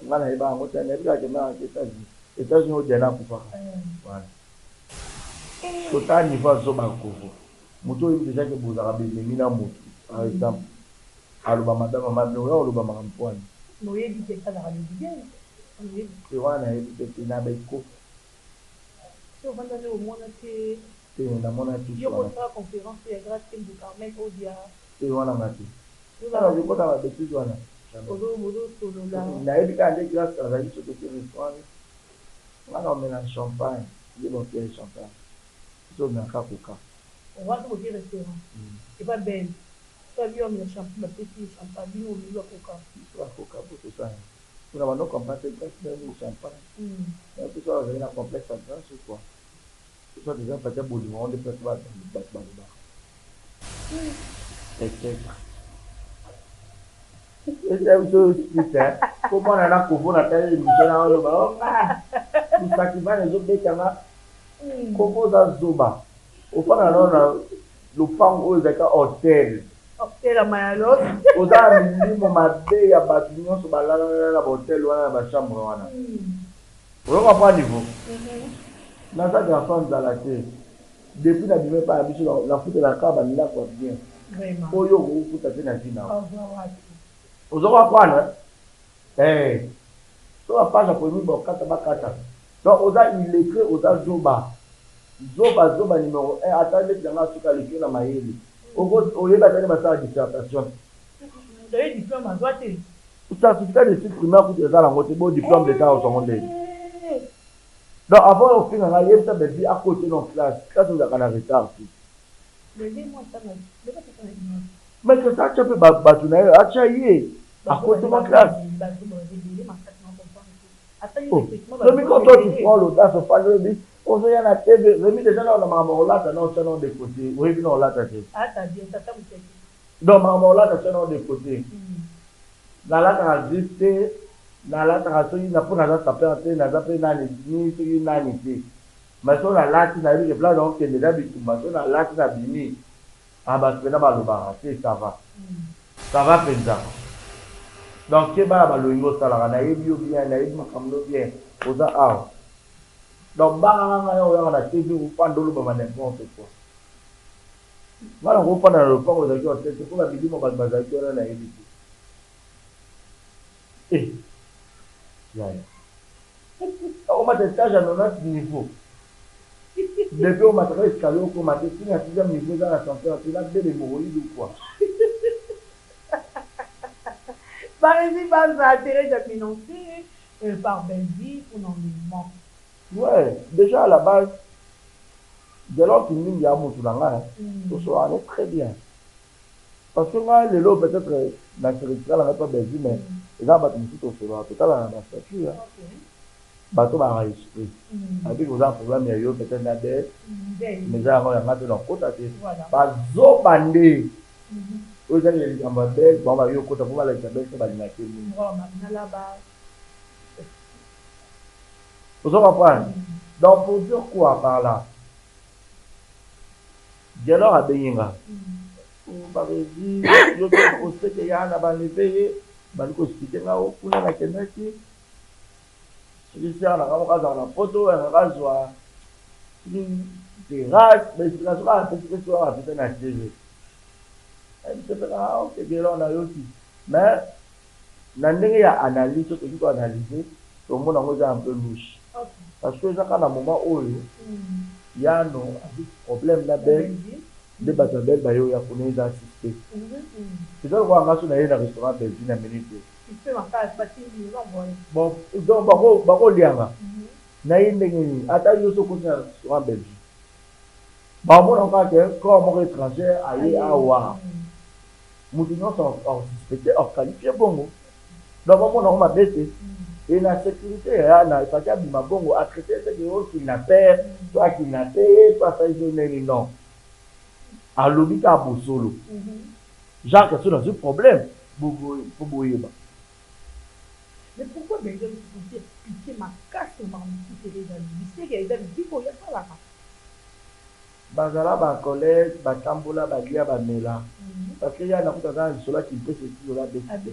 nga nayeba yango te nayebi kaka ke mère ake Etats-Unis Etats-Unis oyo Diana akufaka voilà totala niveau ya zoba ya kovo moto oyebi dejà ke bozalaka ba ennemi na moto par exemple aloba mabe ya mama bino oya koloba makambo po wana oyebi te esalaka lesbienne oyebi te wana nayebi te te na ba eko Soki ovanda nde omona te. Te namona touche Yo wana. kosala conference ya Grace Kembo Carmel Odia. Te, wana nga te. Nga nazokota ba bêtises wana. Ozosolola. Nayebi kaka nde Grâce azalaki soki toke restaurant, nga na omela champagne, ye baotieli champagne, biso omelaka Coca. Wana boke restaurant epa belle, so abi omela champagne, bapesi ye champagne, bino omeli ba Coca. Biso ba Coca po tosala mpona bando comprendre te. Grâce nani champagne, biso azali na complexe ya Grâce ou quoi? Soit eza parti ya bolingo yango nde place bato balobaka peut-être. Eza biso suite po mwana na kovo na tali émission na oloba bisakivane ezobetanga. Kovo, oza zoba, ofanda nano na lopango oyo ezalaka hotel. Hotel ya Mayalos. Oza na milimo mabe ya bato nyonso balalala na bahotel wana, na bachambre wana. Oyo comprend niveau. Naza garçon nzala te. Depuis na bima epai ya biso, nafutelaka kaka bandako ya bien oyo okofuta te na vie na ozo comprendre. So bapage ya polémique, bakata bakata. Donc oza illettré, oza zoba zoba zoba numéro 1. Ata leki nanga asuka aleki yo na mayele, oyeba ata nde basala dissertation. Certificat d'études primaire kutu eza nango te. Bo diplôme d'état ozwango ndenge? Donc avant ofinga ngai, yebisa Belvi akoti no classe. Classe ozalaka na retard te, mais que ça atya mpe bato na ye, atya ye akoti ma classe. Remi, quand toi tu prends l'audace, ofandi, oyebi ozoya na TV. Remi, déjà na makambo olata na otya nao de côté, oyebi na olata te. Donc makambo olata, tya nao de côté. Nalataka griffe te, nalataka soki na mpo naza sapeur te, naza mpe nani ni soki nani te. Mais so nalati, nayebi ke place nakokende eza bitumba. So nalati, nabimi, ah, bato mpena balobaka te. Ça va, ça va mpenza. Donc ke bana balongi osalaka, nayebi yo bien, nayebi makambo no bien. Oza awa, donc banganga ngai oyaka na TV, ofanda, olobama n'importe quoi. Nga na kofanda na lopango ezalaki hotel te, mpo bamilimo bato bazalaki wana, nayebi te. Eh, yaya, okomata étage ya 90 niveau, depuis omataka escalier, okoma te ntina sixième niveau, eza na ascenseur te, nabele hémorroïde ou quoi? Barezi Banza, Thérèse financé par Belgique pour l'enlèvement. Ouais, déjà à la base, dès lors mingi ya motu na ngai, tosolana très bien, parce que ngai lelo peut-être na sélectionnaka ngai mpa Belgique, mais eza bato mosusu tosolaka, totalaka na bastatut, bato baka esprit abiki oza problème ya yo peut-être na bel, mais eza yango yanga mpe nakota te. Bazoba nde oyo ezali likambo ya bel, bango bayo okota mpo balakisa bel te, balingaki mingi. Ozo comprendre? Donc pour dire quoi par là, Gelor abengi nga, Barezi, yo oseke ya na banleve ye, bali koexpliquer nga o kuna nakendaki, soki sere na nga moko azala na poto, yangaka azwa soki terrasse, baexplication kaka apesi pesi wana, apesa na TV biso mpe kaka. Ok, Gelor, nayoki, mais na ndenge ya analyse, soki toki koanalyse, tomona yango eza un peu louche, parce que eza kaka na moment oyo yano azwi problème na bel nde bato ya bel baye oya kuna. Eza suspect, eza lokola nga so naye na restaurant Belgique na minute. Bon, donc bakolianga na ye ndenge nini? Ata yo so okoti na restaurant Belgique, bamona kaka ke corps moko étranger aye awa, moto nyonso asuspecte, aqualifie bongo. Donc bamona yango mabe te. E na sécurité ya na efaki abima bongo, atraite teke o kidnapper to akidnappe ye to asali so nini. Non, alobi kaka bosolo, genre so nazwi problème po boyeba. Mais pourquoi Belgique koki pitié makasi na makambo mosusu? Teresa alobi seke eza bibiko oyo asalaka. Bazala bacollègue, batambola, balia, bamela, parce que ya nakuta aza na lisolo ya Kimpese etizola abeti te.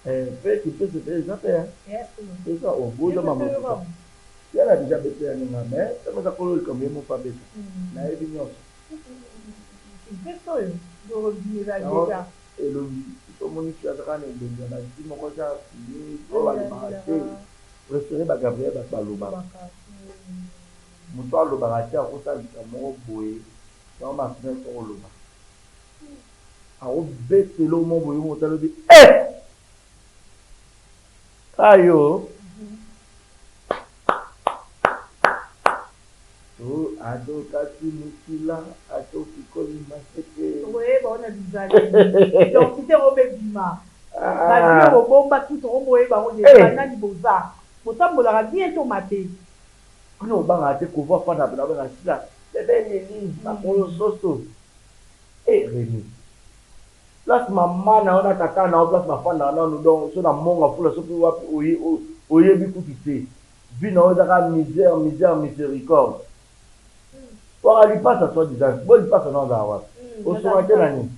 Mpe Kimpese mpe eza mpe eza oboza mamokuta ya na déjà bete ya ninga, mais ntango eza kolo likambo, ye moko abeta, nayebi nyonso. Kimpese oyo déjà. Elongi omoni fi azaka na elongi ya basi moko eza fini oyo balobaka te, préféré baGabriel, bato balobaka. Moto alobaka te, akosala likambo moko boye. Yango Martinez oloba. Akobetela yo moko boye moto alobi eh! Ayo. Oh, adokati mokila atoki maseke. Okoyeba wana bizali. Identité yango mpe ebima. Bazwi bobomba tout okoboyeba yango deja banani boza. Botambolaka bien to mabe. Kuna obangaka te kovo afanda pena obenga sila bebe lili makolo soso eh Remy place mama na yo na tata na yo place bafandaka nanu donc so na monga fula soki wapi oye oyebi kutu te vie na yo eza kaka misère misère misericorde waka lipasa soit disant bo lipasa na ozala wapi osungaka te na nini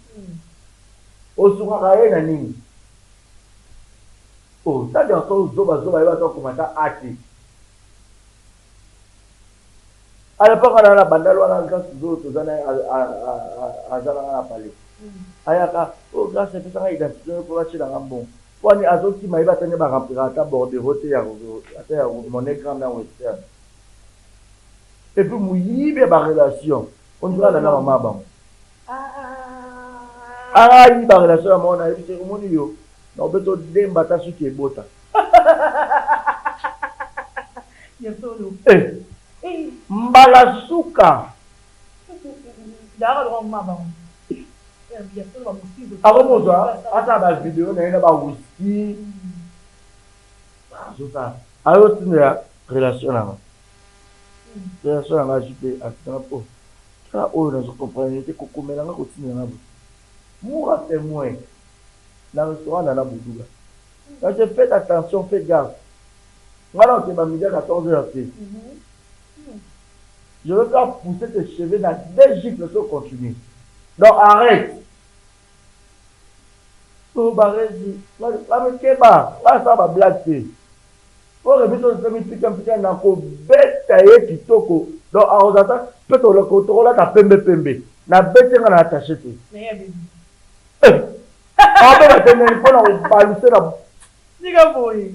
osungaka ye na nini oh ta garçon zoba zoba yeba ata okoma ata a te À l'époque wana na bandal wana Grace Nzolo toza na aza na nga na palais. Ayaka oh Grace epesa nga identité nayo po batiela nga mbongo. Po ani azokima yeba ata nde ba remplira ata bordereau te ya ata ya monnaie grande na western. Et puis moyibi ya ba relation. On dirait alanda mama bango. Ayiba relation ya mama nayebi te omoni yo na obeto demba ata suki ebota. Eh! Mbala suka. Akomozwa ata ba video na ye na ba whisky. Azosala. Azotindela relation na nga. Relation na nga azwi mpe atindaka po. Tala oyo nazo comprendre te kokomela nga kotindela nga boye. Mura temoin na restaurant Nana Boduga. Parce que faites attention, faites gaffe. Nga na okeba midi ya 14 heures te. Je vais faire pousser tes cheveux na deux gifles so continue. Donc arrête. Oh barezi, keba, ba ba blague te. Oyo biso tosemi mpika mpika na kobeta ye kitoko. Donc akozata pe tokolata pembe pembe. Na beti nga na attaché te. Eh! Abeta te ndenge mpo na kobaluse na Tika boye.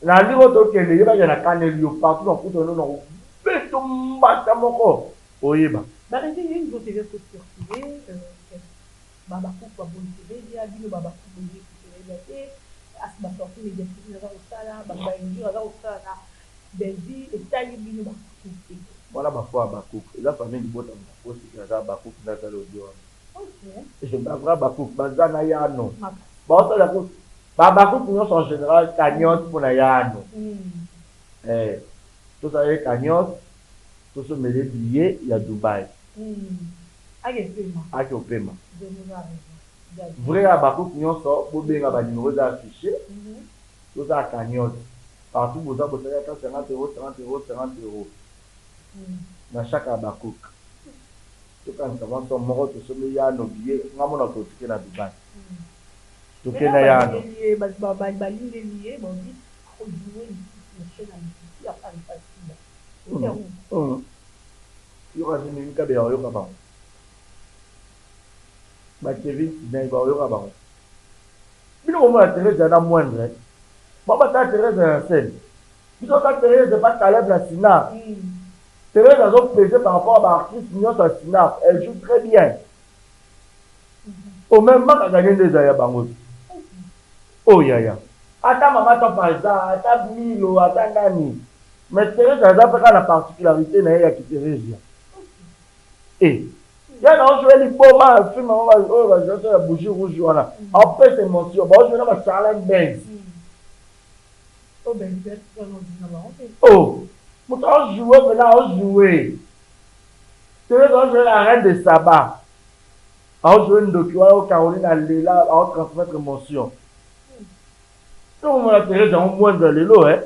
Na ndenge oyo tokende yebaki na kaneli yo partout na kuta no na kobeto mbata moko oyeba. Barezi ye nzoto eza ko circuler ba bakuku ba boyi Theresia bino ba bakuku bolingi Theresia te asi ba sortie mediatique naza kosala ba ba injure aza kosala na Bellevue etali bino ba kuku te. Wana ba faux habakuk eza famille libota mutu akosi ke aza habakuk nde asali audio wana. Ba vrai habakuk baza na y'ano baosala ko ba habakuk nionso en general cagnotte pona y'ano eh tosala ye cagnotte tosombela ye billet ya Dubai ake opema vrai habakuk nionso bobenga ba numero eza affiche tosala cagnotte partout boza bosali ata 50 euros 50 euros 50 euros na chaque habakuk. Tokanisa mwa somme moko tosombi y'ano billet nga mona toke na Dubai toke na y'ano. Yoka soki mimi kabeya oyoka bango ba Kevin Sidney ba oyoka bango bino bomona Therese na moindre ba bata Therese na scène biso ta Therese pa Caleb na Sina Therese azo peser par rapport à ba artistes nionso ya Cinarc elle joue très bien au même manque à gagner nde eza ya bango te oh yaya ata mama top aza ata Milo ata nani mais Therese aza pe kaka na particularité na ye ya ki Theresia eh ya na ojoue liboma film yango oyo ba joue ya bougie rouge wana apesa émotion ba ojoue na ba Charlene Benz Oh, moto ajoue mpena ajoue Therese ajoue la reine de Saba ajoue ndoki wana o Caroline alela aotransmettre émotion ntango omona Therese yango mwanza lelo eh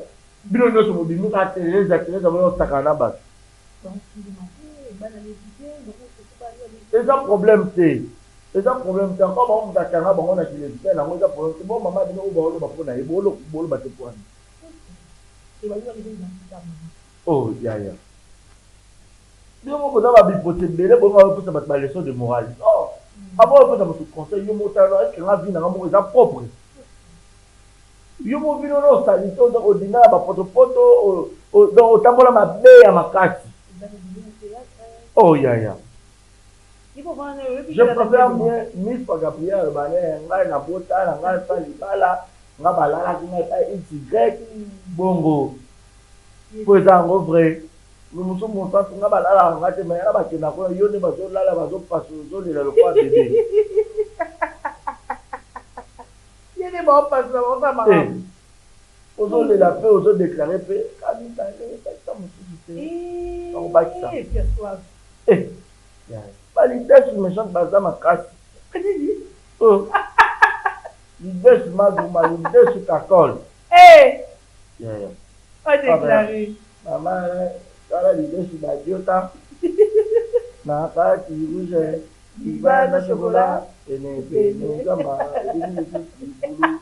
bino nyonso bobimi kaka Therese Therese boyo osakana na bato eza problème te eza problème te encore bango moto akanga bango na kilesbienne yango eza problème te bo mama bino oyo baoloba mpo na ye boloba te mpo wana oh yaya bino moko boza babipote ebele bongo opesa bato ba leçon de morale non avant opesa moto conseil yo moko tala est ce que nga vie na nga moko eza propre yo moko bino na osalite oza odinga ya bapotopoto donc otambola mabe ya makasi. Oh yaya. Je préfère mieux Miss pa Gabriel aloba ne ngai nabota na ngai pa libala nga balalaki ngai pa xy bongo po eza yango vrai mosusu mosantu nga balalaka nga te mais yana bakenda kuna yo nde bazolala bazopasola ozolela lokola bebe. Ye nde baopasola baosala makambo. Ozolela pe ozo declare pe kanisa bakisa mosusu te bakobakisa eh ba leaders méchante baza makasi oh leaders maduma leaders kakol eh yeah. Déclaré mama tala leaders badiota na kati rouge libanda chocolat pene pene zamba ebimi lisusu libulu.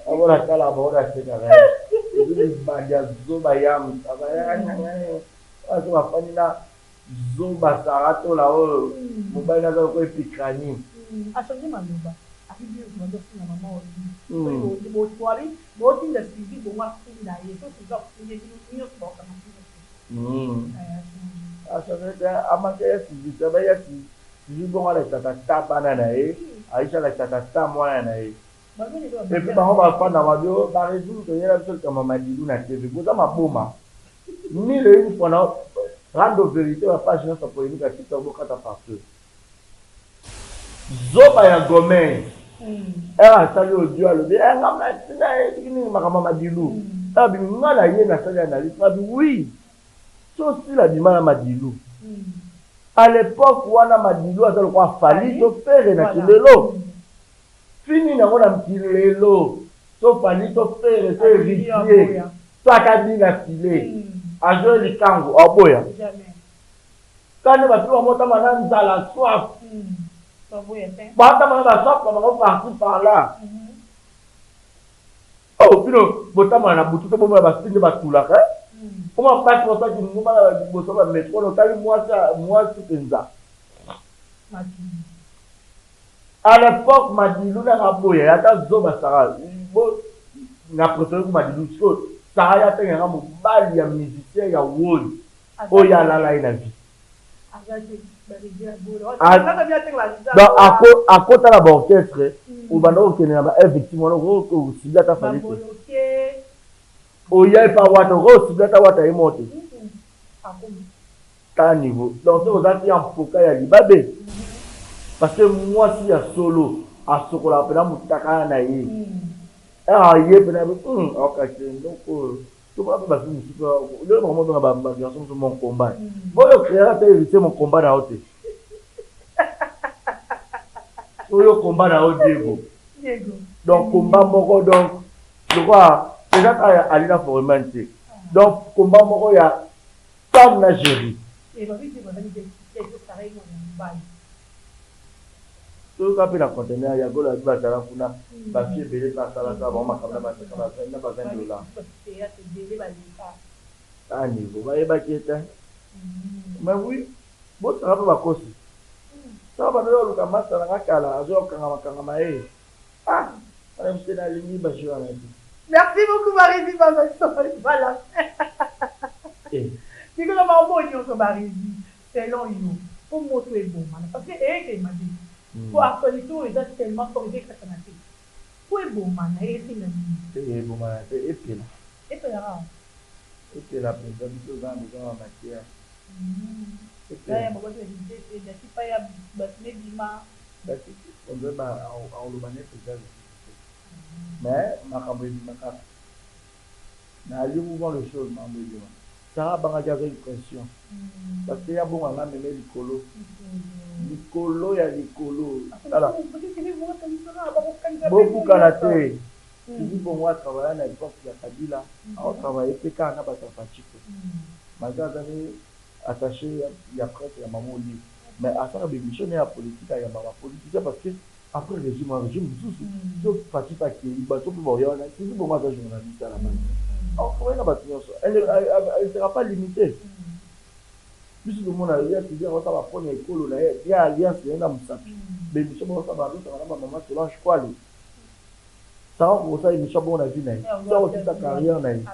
Abona tala bango nasekaka ezo libandi ya zoba yam azo bafandi na zoba Sarah Tola oyo mobali naza lokola epicranie. A changer maloba abibi oyo bando finga mama oyo botwali botinda suivi bongo afinga ye so suivi afingi bino nyonso bakokanga bino. A changer te amaka ya suivi te ya suivi Sylvie bongo alakisaka ata bana na ye, Aisha alakisaka ata mwana na ye. Et puis bango bafanda babi oh Barezi moto oyela biso likambo ya Madilu na TV. Boza maboma. Mille et une fois na rando verite ba page nyonso ya polemique ya TikTok bokata partout. Zoba ya Gomez. Heure asali audio alobi eh nga na soki nini makambo ya Madilu. Abi nga na ye nasali analyse abi oui. So sila abima na Madilu. A l'epoque wana Madilu aza lokola Fally to Ferre na kilelo. Fini nango na kilelo. To Fally to Ferre to Heritier to ata Bina Filet. Ajoe likangu aboya. Kande ba fille bango tama na nzala soif. Ba tama na ba soif na bango parti par là. Oh bino botambola na butu to bomona ba fille nde batulaka eh? Koma basi basala kindumba na liboso ba metro na otali mwasi mwasi penza. À l'époque Madilu nanga aboya ata zoba Sarah bo na préféré ku Madilu sikoyo Sarah ya tenge nga mobali ya musicien ya world oyo alala ye na vie. Donc akota na ba orchestre obanda kokende na ba F victime wana okoki kosible ata Fally te. Oya epa wata okoki kosible ata wata ye moko te. Tala niveau. Donc soki oza ya mpoka ya libabe parce que mwasi ya solo asokolaka pena mutakala na ye. Heure aye pena okakisa eloko oyo. Tomona pe ba fille mosusu lelo bango babenga ba ba garçon mosusu mon combat. Boyo créer ata héritier mon combat na yo te. Oyo combat na yo Diego. Donc combat moko donc lokola eza kaka ya Alina Foreman te. Donc combat moko ya Tam na Jerry. Toyoka pe na contenaire ya gola ba zala kuna ba fille ebele pe asala sala bango makambo na ba na ba 20 dollars. Ah niveau ba yebaki ye tein. Mais oui bo sala pe ba kosi. Sala banda oyo luka masta na nga kala azo ya kokangama kangama ye. Ah wana biso na lingi ba jeux wana te. Merci beaucoup Barezi Baza Voilà. Eh. Nikolo makambo nyonso Barezi selon yo po moto ebomana parce que eyeke mabe po actualité oyo eza tellement fort eza ekatana te po ebomana esenga nini? Te ebomana te epela. Epela kaka. Epela penza biso toza na besoin ya ba matière. Epela. On dirait ba akoloba naye penza lisusu te mais makambo ebima kaka. Na yo voir les choses makambo ebima. Sarah abangaki azwaki pression parce que ye abonga nga ameme likolo likolo ya likolo tala bobukana te Sylvie Bongo a travailla na epoque ya Kabila ao travailler pe kaka na batu ya Fatshi te malgre aza nde attache ya presse ya maman Olive mais asalaka ba emission naye ya politique ayambaka ba politiciens parce que Après regime wana regime mosusu so Fatshi pe akeyi bato pe bakoya wana Sylvie Bongo aza journaliste à la base ako travailler na bato nyonso elle elle sera pas limitee biso tomona ya Sylvie akosala ba pona ekolo na ye ya alliance na ye na mosapi ba emission bakosala bazosaka na ba mama Solange Kwale Sarah akokosala emission bongo na vie na ye so akosisa carrière na ye.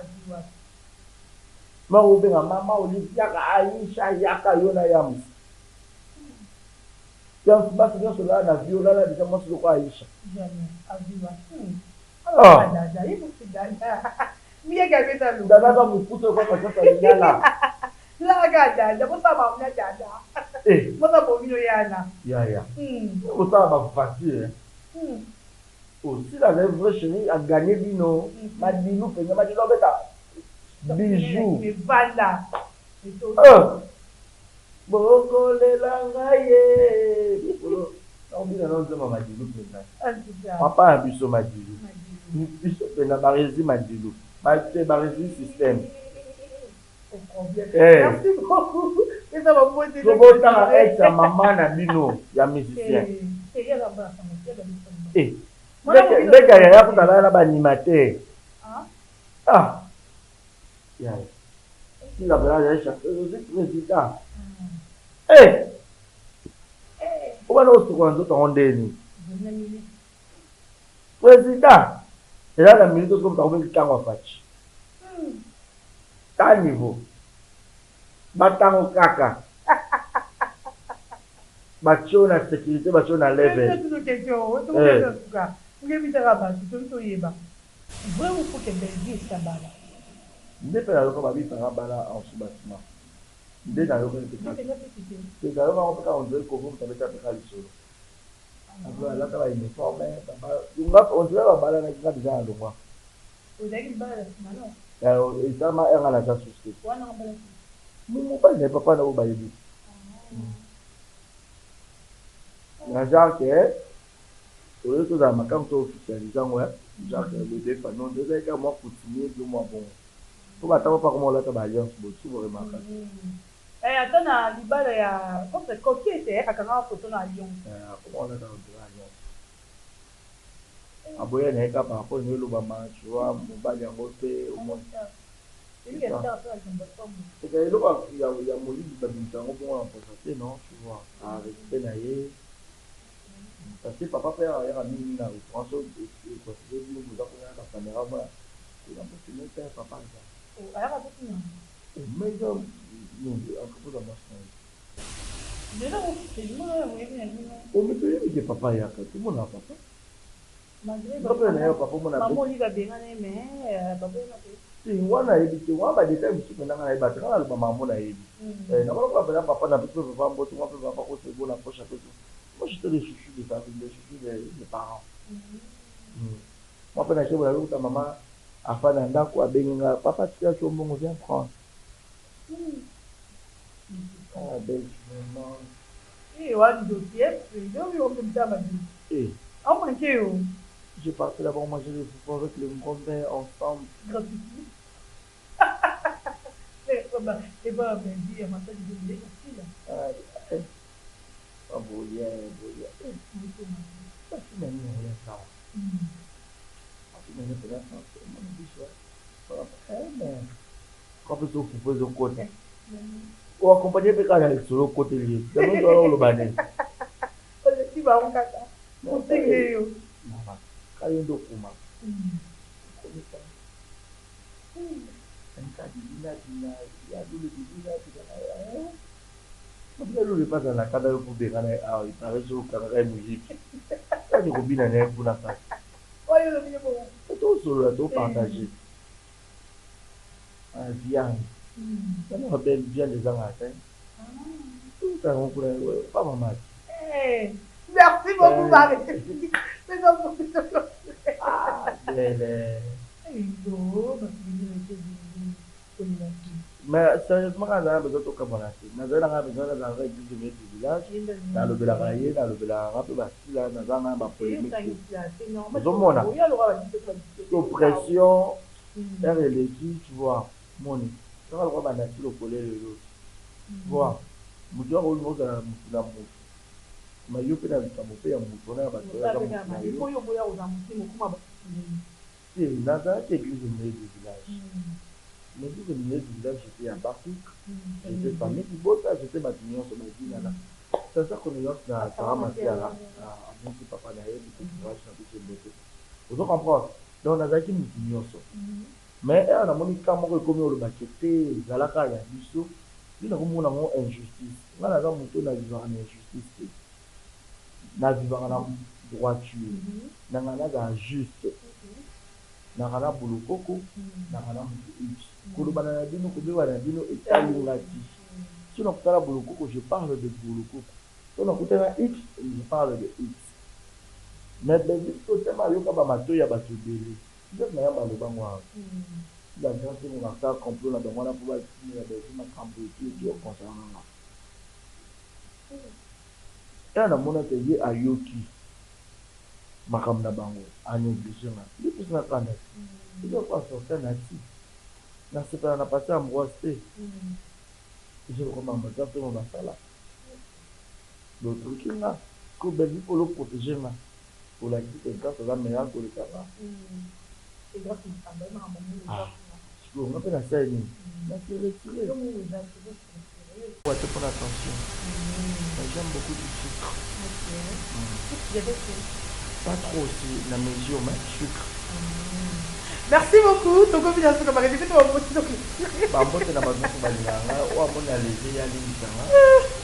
Ma obenga mama Olive yaka Aisha yaka yo na Yams. Yams basi nyonso olala na vie olala deja mwasi lokola Aisha. Jamais. Aviva. Ah. Dada, ye mosi dada. Miyeke abeta lo. Dada aza mokuse lokola patience alingala. Laka dada, bosala makambo na dada. Eh. Bosa bomino yana. Yaya. Osala ba voiture. Osila azali vrai chéri a gagner bino. Madilu penza madilu abeta bijou. Evanda. Ah. Bokolela ngai ye. Likolo. Nakobina na nzembo Madilu penza. Papa ya biso Madilu. Biso penza barezi Madilu. Ba te barezi système. Eh. Merci beaucoup. Eza ba mbote. Tobotaka ex ya mama na bino ya musicien. Eh. Ndeke ya yaya kuta alala na ba animateur. Ah. Yaya. Sila pena azali chanteuse ozwi président. Eh. Obanda kosukola nzoto yango ndeni. Président. Eza na minute soki moto akomi ntango ya Fatshi. Ta niveau. Batango kaka. Batio na sécurité, batio na level. Vrai ou faux que Bellevue esi abala? Nde pe nayoka ba bipaka bala en sous batiment. Nde nayoka pe kaka. Te nayoka yango pe kaka on dirait Kovo moto abeta pe kaka lisolo. Alata ba uniforme, nga on dirait babalanaki nga dejà na longwa. Ozalaki libala na sima non? Esalama heure nga naza susu te. Wana abala mobali na ye papa na oyo bayebi. Na genre que oyo tozala makambo to officialise yango genre que le deux famille on ezalaki kaka mwa coutumier bio mwa bongo. Po batango mpe akoma kolata ba alliance boye soki boremarkaki. Ata na libala ya contre coquette akangaka photo na alliance. Akoma kolata on dirait alliance. Aboya na ye kaka par rapport elobama tu vois mobali yango mpe omoni. Eza eloko ya moyibi babimisa yango bongo na mposa te non tu vois. A respect na ye. Parce que papa mpe ayaka mingi na restaurant so econsidere bino boza kuna na bacaméra mona kuna bofilme mpe papa aza. Ayaka mpe kuna. Mais eza entreprise ya mwasi na ye. Lelo officiellement oyebi na bino. Omi toyebi ke papa ayaka tomona papa. Malgré Nga mpe na ye papa omona mama Olive abengana ye mais baboyana te. Te wana ayebi te wana badetail mosusu mpenza nga nayeba te nga naloba makambo nayebi. Nakola kola mpenza papa na biso papa mbote nga mpe papa kosebo na poche apesi. Moi j'étais le chouchou de famille, le chouchou des parents. Moi mpe nakei boye nazokuta mama afandi na ndako abengi nga papa tikela so mbongo viens prendre. Ah belle maman. Eh wana ndoki eh oyo mtama ndoki. Eh. Au manqué yo. J'ai parti là-bas manger le fufu avec le ngombe ensemble. Gratuitement. Eh ben, Benji, ya massage de billet aussi là. Ah, eh. Ah, bolia, bolia. Eh. Basi na nini oya sawa. Basi na nini pena sawa. Mwana biso. Eh mais. Quand peut fufu ezokota. Oaccompagne mpe kaka na lisolo okoteli ye. Yango wana oloba nini? Oleki bango kaka. Otenge yo. Mama, kayo nde okoma. Okomisa. Anika bibina bina ya lulu bibina bina. Mabina lulu epasa na kanda yo po bengana ye awa ipare so okangaka ye moyibi. Kani kobina na ye kuna kaka. Oyo olobi bongo. Tosolola topartage. Viande. Yana belle viande ezangaka te. Tout kuna pa mama. Merci beaucoup, Marie. Ah, belle. Mais sérieusement, quand nazala besoin tokabwana te nazali nanga besoin nazalaka église au milieu du village nalobelaka ye nalobelaka nga mpe basila naza nga na bapolémique te ozomona to pression heure eleki tu vois moni saka lokwa bandaki lokole lelo tu vois motu akolinga ozala motu na motu ma yo mpe na likambo mpe ya motu wana ya bato oyo aza motu na yo te. Nazalaki église au milieu du village. L'église au milieu du village, j'étais à Bakouk, j'étais famille Libota, j'étais bato nyonso badinaka. Sincère condoléance na Sarah Masiala, abungisi papa na ye, beaucoup courage na biso mbote. Ozo comprendre? Donc nazalaki motu nyonso. Mais heure namoni cas moko ekomi oloba ke te ezala kaka ya biso, nde nakomona yango injustice. Nga naza mutu oyo na vivaka na injustice te. Na vivaka na droiture. Nanga nazala juste. Naka na Bolokoko, naka na mutu X. Kolobana na bino, kobebana na bino etali nga te. Soki nakutana na Bolokoko, je parle de Bolokoko. Soki nakutani na X, je parle de X. Mais Bellevue sikoyo tellement ayoka ba matoyi ya batu ebele. Joseph Mayamba aloba ngo awa. Ba grand somo basala complot na bango wana po ba tindela Bellevue makambu et tout et tout concernant nga. Heure na mona que ye ayoki makambu na bango a negliger nga. Nde epesi nga kanda te. Eza lokola sortie ya Naty. Na sepela na partie ya Ambroise te. Eza lokola makambu ya grand somo basala. Bo truquer nga. Sikoyo Bellevue po ozo proteger nga. Olakisi que grace aza meilleur koleka nga. Ah sikoyo nga pe nasali nini? Na se retirer. Te pona tension mais j'aime beaucoup du sucre. Pas trop aussi na mesure mais sucre. Merci beaucoup tokomi na suka makambo biso bambote bambote na bato nyonso balingaka ngai oyo amoni alege ye alimbisa nga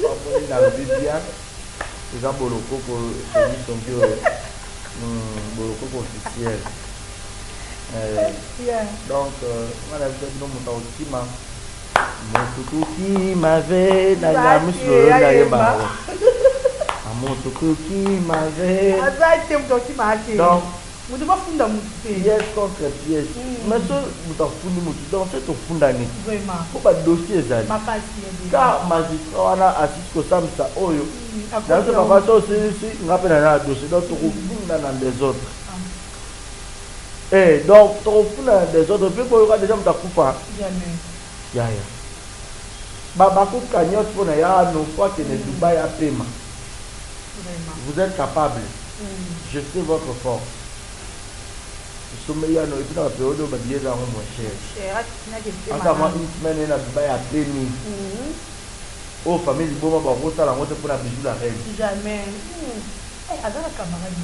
oyo amoni nalobi bien Eza bolokoko songi songi oyo bolokoko officiel donc nga na biso bino moto akokima moto kokima ve na nyamusi lolo nde ayemba yango moto kokima ve aza te moto akokima te donc Moto bafunda mutu te. Pièce contre pièce. Mais so moto afundi mutu donc se tofundani. Vraiment. Po ba dossier ezali. Makasi ya bien. Car magistrat wana asisi kosambisa oyo. Na biso papa so osilisi nga pe naza na dossier donc tokofunda na desordre. Eh donc tokofunda na desordre pe boyoka dejà moto akufa. Jamais. Yaya. Ba bako cagnotte pona ya no faut akende Dubaï apema. Vraiment. Vous etes capable. Je sais votre force. Somme ya no et puis na ba période oyo ba billets eza yango moins cher. Cher atinaki epema. Ata mwa une semaine ye na Dubaï apemi. Oyo famille liboma bakosala yango te pona Bijou la reine. Jamais. Eh aza na camarade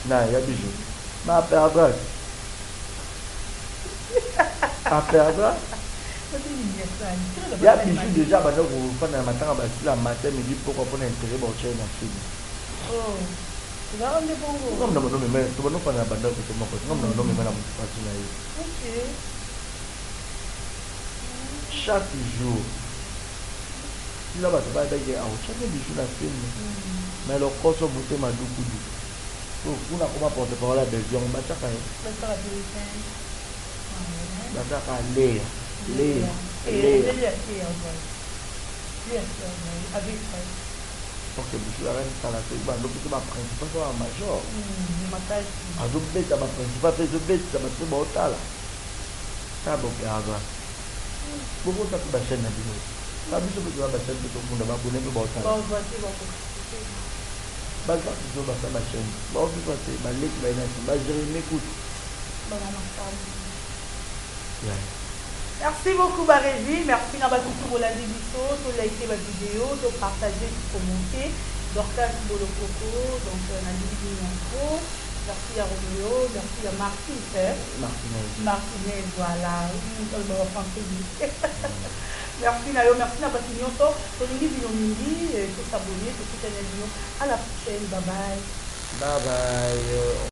na ye. Na ya Bijou. Mais a perdra. A perdra. Ya Bijou dejà abanda kofanda na matanga ba sila matin midi pokwa pona interet ba otia ye na film. Oh ezalaka nde bongo. Nga na bando mema to bando fanda na banda kote moko nga na bando mema na mutu pasi na ye. Okay. Chaque jour sila bato bayebaki aotia nde Bijou na film mais lokoso motema dukuduku po kuna akoma porte parole ya Bellevue yango batiaka ye batiaka Lea Lea Lea Ok biso ya reine kala te bando mpe ba principal ba major azobeta ba principal mpe ezobetisa bato mpe baotala ta boperga bokota mpe bachaine na bino ba biso mpe toza bachaine mpe tobunda babone mpe baotala baza biso basa bachaine baovivre te baleki baye na nsima bajeremi kutu yeah. Merci beaucoup Barezy, merci na batu tout bolandi biso, to liker ba video, to partager, to commenter. Dorcas Bolokoko, donc na lingi bino ya trop. Merci à Romeo, merci à Martin, hein? Martinez. Martinez, voilà. Ba français. Merci na yo, merci na batu nyonso. Tolingi bino mingi, to s'abonner, to kutana bino. À la prochaine, bye bye. Bye bye.